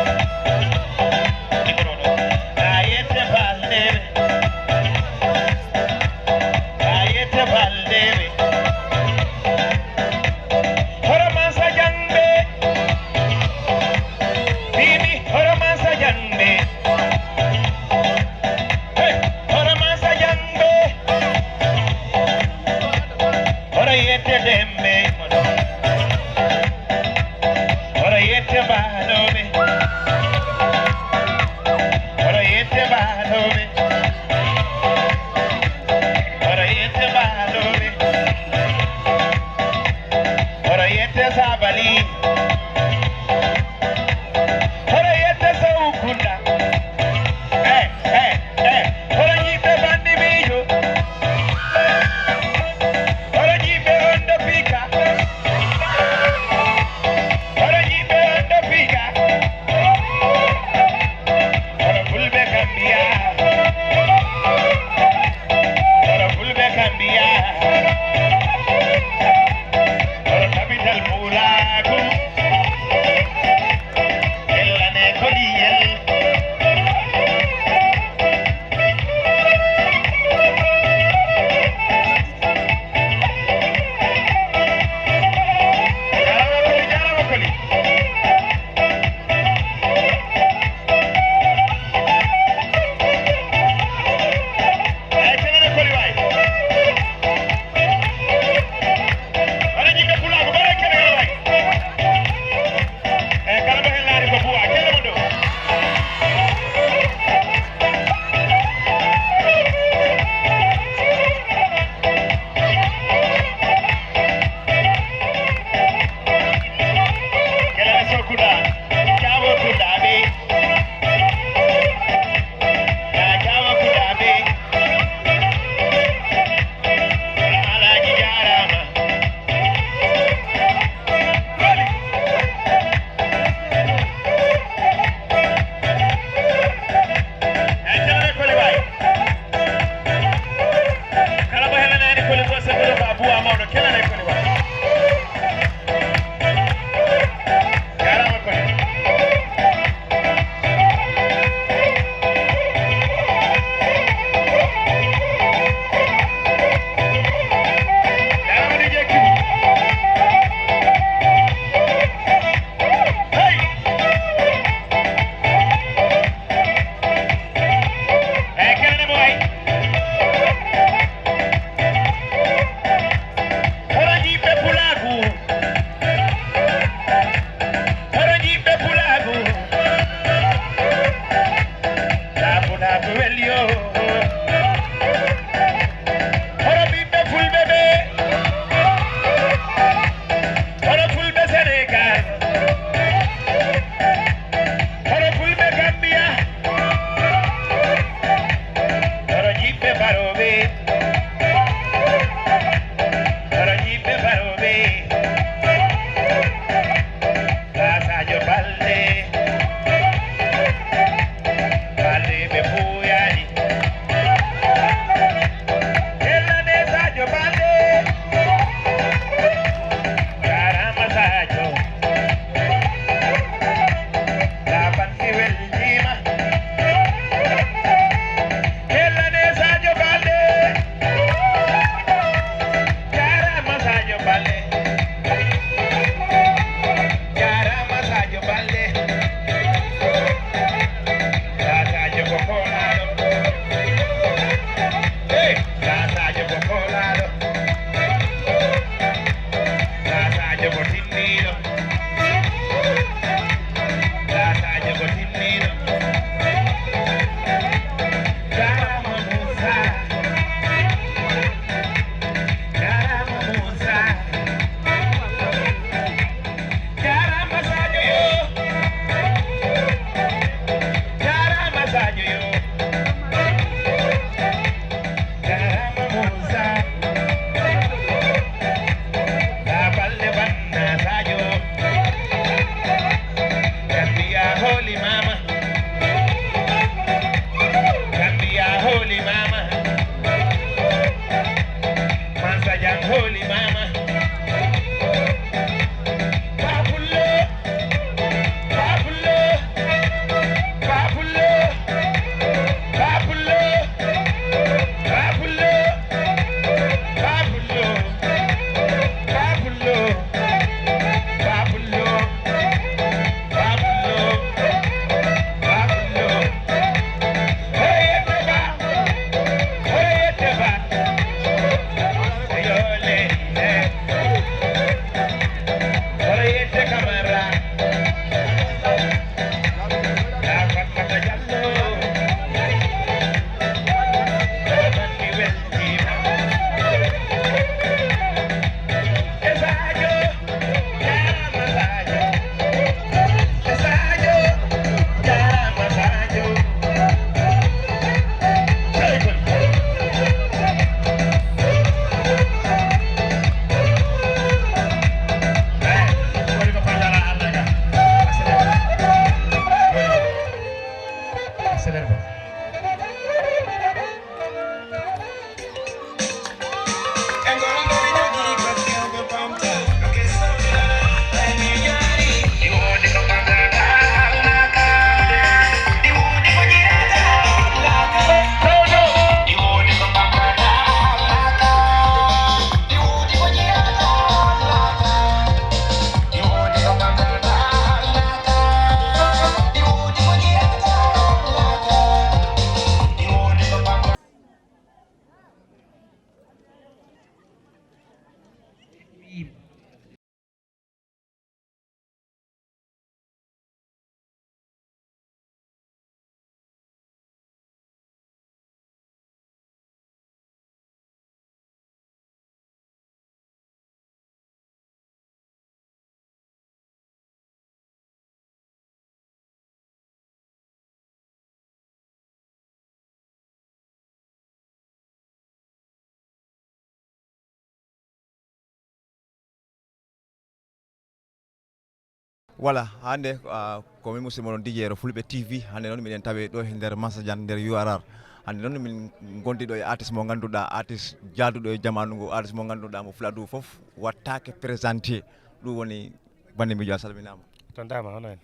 Voilà, hannde, ah, ko min musidɗo moɗon D J Yero Fulɓe T V. Hannde noon miɗen tawe ɗo e nder Masajan, nder U R R. Hannde noon min ngondi ɗo e artiste mo ngannduɗaa, artiste jaaduɗo e jamaanu ngu, artiste mo ngannduɗaa mo Fuladu fof wattaake présenté. Ɗum woni bannde miijo, a salminaama. Tontaama, hono en?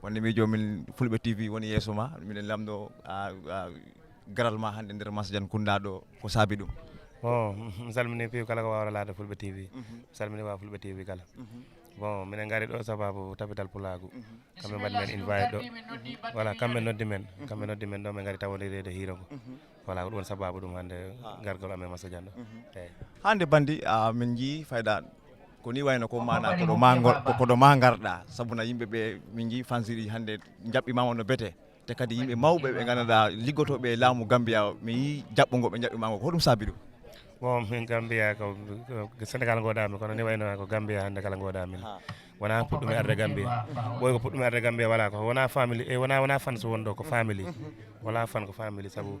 Bannde miijo, min Fulɓe T V woni yeeso ma, miɗen lamndo, ah, ah, garal ma hannde nder Masajan Kunda ɗo, ko saabi ɗum? Bon, mi salmini piiw kala ko waawra laade Fulɓe T V. Mhm. Mi salmini waa Fulɓe T V kala. Mhm. Bon, minen ngari ɗo sababu Tapital Pulaagu. Mhm. Kamɓe mbaɗi men invite ɗo. Voilà, kamɓe noddi men. Mhm. Kamɓe noddi men ɗo, min ngari tawondireede hiiro ngo. Mhm. Voilà, ko ɗum woni sababu ɗum hannde gargol amen Masajan ɗo. Mhm. Eey. Hannde banndi, ah, min njii fayda ko ni wayno ko maana ko ɗo ma ngol-, ko, ko ɗo ma ngarɗa. Sabu na yimɓe ɓe min njii fansiɗi hannde njaɓɓi ma no bete. Te kadi yimɓe mawɓe ɓe ngannduɗaa liggotooɓe e laamu Gambia, mi yii jaɓɓungo ɓe njaɓɓi ma ngo. Ko hoɗum saabi ɗum? Bon, min Gambia ko, ko Sénégal ngoɗaami, kono ni wayno ko Gambia hannde kala ngoɗaami. Ha. Wonaa puɗɗumi arde Gambia. Ɓooy ko puɗɗumi arde Gambia, voilà, ko wonaa family, e wonaa, wonaa fans won ɗo, ko family. Wala fan ko family, sabu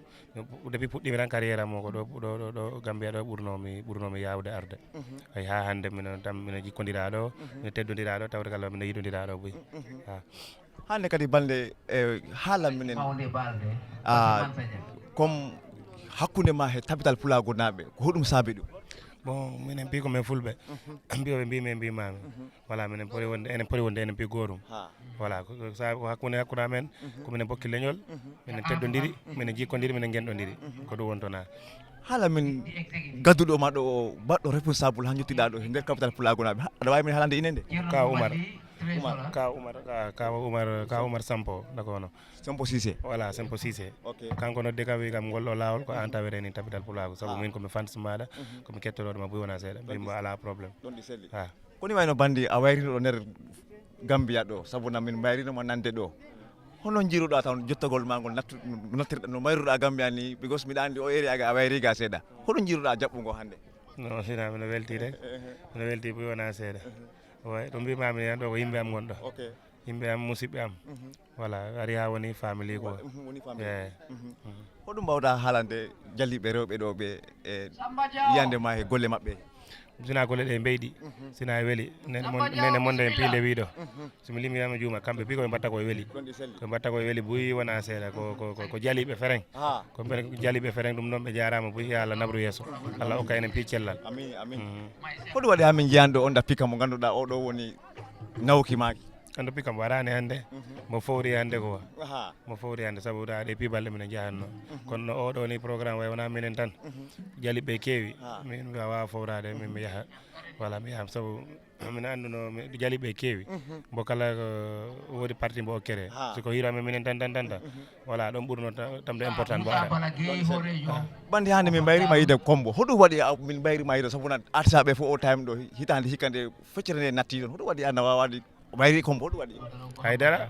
depuis puɗɗimi tan carrière am o ko ɗo, ɗo, ɗo, ɗo Gambia ɗo ɓurno mi, ɓurno mi yaawde arde. Mhm. Ay, haa hannde mino tam, mino jikkondira ɗo, mhm, mino teddondira ɗo, tawde kala mino yidondira ɗo buy. Mhm. Ha. Hannde kadi bannde, e, haala minen, ah, comme hakkunde ma he Tapital Pulaagu naaɓe, ko hoɗum saabi ɗum? Bon, minen mbi ko men Fulɓe. Mhm. Mbiyoɓe mbi men mbi mami. Mhm. Voilà, minen poti wonde, enen poti wonde, enen mbi gootum. Ha. Voilà, ko, ko sa-, ko hakkunde, hakkunde amen, mhm, ko minen pokki leñol, mhm, minen teddondiri, mhm, minen jikkondiri, minen ngenɗondiri. Mhm. Ko ɗum wontonaa. Haala min gadduɗo ma ɗo o baɗɗo responsable ha jottiɗa ɗo he nder capital Pulaagu naaɓe. Ha, aɗa waawi min haalande ine nde? Ka Umar. Umar, ka Umar, ka, ka Umar, ka Umar Sampo, d'accord, no. Sempo Cissé. Voilà, Sempo Cissé. Ok. Kanko noddi kam, wi kam ngol ɗo laawol ko an tawete ni Tapital Pulaagu. Sabu, ah, min ko mi fans maɗa, mhm, ko mi kettotooɗo ma buy wona seeɗa. Ɗon ɗi, mbimmo alaa problème. Ɗon ɗi selli. Ah. Koni wayno bandi a wayrino ɗo nder Gambia ɗo, sabu na min mbayrinoma nande ɗo. Hono njiruɗa taw jottogol ma ngol nattu-, no nattirɗa, no mbayruɗa Gambia ni, because miɗa andi o area ga a wayri ga seeɗa. Hono njiruɗa jaɓɓungo hannde? No, sina mino welti de. Mino welti buy wona seeɗa. Way, ɗum mbimami ni ɗo ko yimɓe am ngonɗo. Ok. Yimɓe am, musidɓe am. Mhm. Voilà, ari ha woni family quoi. Wa-, mhm, woni family. Eh. Mhm. Mhm. Hoɗum mbawɗa haalande jaliɓe rewɓe ɗo ɓe e yiyande ma e golle maɓɓe? Sina golle ɗe mbeyɗi, mhm, sina e weli, nene mon-, nene monde en piinde wiɗo. Mhm. So mi limi tan mi juuma, kamɓe mbi ko ɓe mbatta ko e weli. Ɗon ɗi selli. Ko ɓe mbatta ko e weli buy wona seeɗa, ko, ko, ko, ko jaliɓe fereng. Ah. Ko ɓe jaliɓe fereng, ɗum ɗon ɓe jaarama buy, yo Allah nabru yeeso. Allah okka enen pi cellal. Amin, amin. Mhm. Hoɗum waɗi ha min jiyani ɗo on da pika mo ganduɗa o ɗo woni nawki maki? Ando pika mo arani hannde, mhm, mo fowri hannde ko wa. Aha. Mo fowri hannde sabu da ɗe pibalɗe minen jahanno. Mhm. Kono no oɗo ni programme way wona minen tan. Mhm. Jaliɓe keewi. Ha. Min mi wawa fowrade, min mi yaha. Voilà, mi yaha sabu mino anduno mi, jaliɓe keewi. Mhm. Mbo kala ko wodi parti mbo okkere. Ha. Si ko hiiro amen minen tan, tan, tan, tan. Mhm. Voilà, ɗon ɓurno ta-, tamde important mbo ara. Bandi hannde min mbayrima yiide Kombo. Hoɗum waɗi a-, min mbayrima yiide sabu na arsaɓe fof o time ɗo hi-, hitande hikka nde feccere nde natti ɗon. Hoɗum waɗi an a wawade wayri Kombo, hoɗum waɗi? Haydara.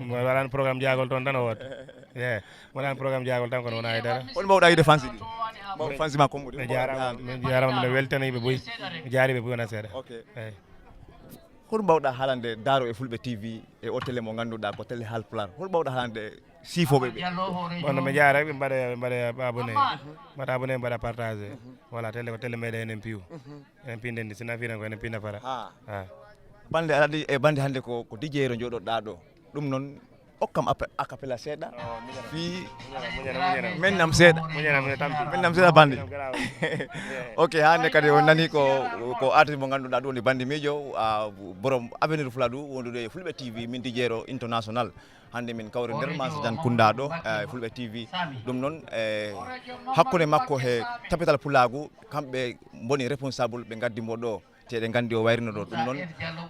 Mo waɗan programme jaagol toon tan o woote. Ye, mo waɗan programme jaagol tan kono wona haydara. Hoɗum mbawɗa yiide fansi ɗi? Mbaw fansi ma Kombo ɗi? Mi jaarama, mi jaarama, mino weltani ɓe buy. Mi jaari ɓe buy wona seeɗa. Ok. Eyi. Hoɗum mbawɗa haalande Daaro e Fulɓe T V e o télé mo ngannduɗaa ko télé Haalpulaar? Hoɗum mbawɗa haalande siifoɓe ɓe? Bon, no mi jaara ɓe mbaɗa, ɓe mbaɗa abonné. Mbaɗa abonné, mbaɗa partagé. Voilà, télé ko télé meɗen enen piw. Enen pinden ndi, sina firen ko enen pinda fara. Ha. Ha. Bande aɗa andi e bande hannde ko, ko D J Yero jooɗoɗaa ɗo. Ɗum noon, okkam appe-, a cappella seeɗa. Fii muñana, muñana, muñana. Men nam seeɗa. Muñana, muñana, tampi. Men nam seeɗa bandi. Muñana, garaawa. Ok, hannde kadi on nani ko, ko artiste mo ngannduɗaa ɗum woni bandi miijo, ah, borom Avenir Fuladu, wondude e Fulɓe T V, min D J Yero International. Hannde min kawri nder Masajan Kunda ɗo, eh, Fulɓe T V. Ɗum noon, eh, hakkunde makko he Tapital Pulaagu, kamɓe mboni responsable, ɓe ngaddi mo ɗo. Te eɗen nganndi o wayrino ɗo. Ɗum noon,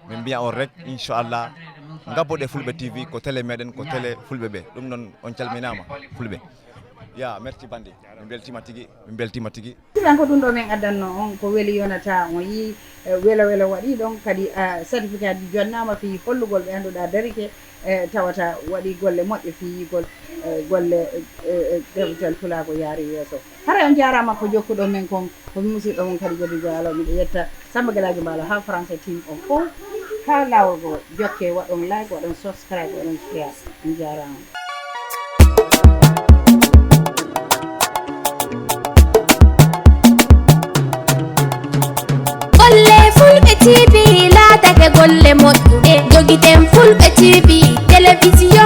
min mbiya on rek, inchallah, ngabboɗe Fulɓe T V, ko télé meɗen, ko télé Fulɓe ɓe. Ɗum noon, on calminaama, Fulɓe. Ya, merci bandi. Min mbeltiima tigi, min mbeltiima tigi. Silan ko ɗum ɗo min addanno on, ko weli yonata, on yii, eh, welo welo waɗi ɗon, kadi, ah, certificat ji jonnaama fii hollugol ɓe annduɗaa darike, eh, tawata waɗi golle moƴƴe fii yiigol, eh, golle, eh, eh, Tapital Pulaagu yaari yeeso. Haray on jaaraama ko jokkuɗon men kon, ko mi musiɗɗo mon Kadi Jadi Baalo, miɗo yetta Samba Gelaajo Baalo haa Français team on fow. Haa laawol goo, jokke, waɗon like, waɗon subscribe, waɗon share. On jaaraama. Golle Fulɓe T V laatake golle moƴƴuɗe, jogii Ɗen Fulɓe T V, télévision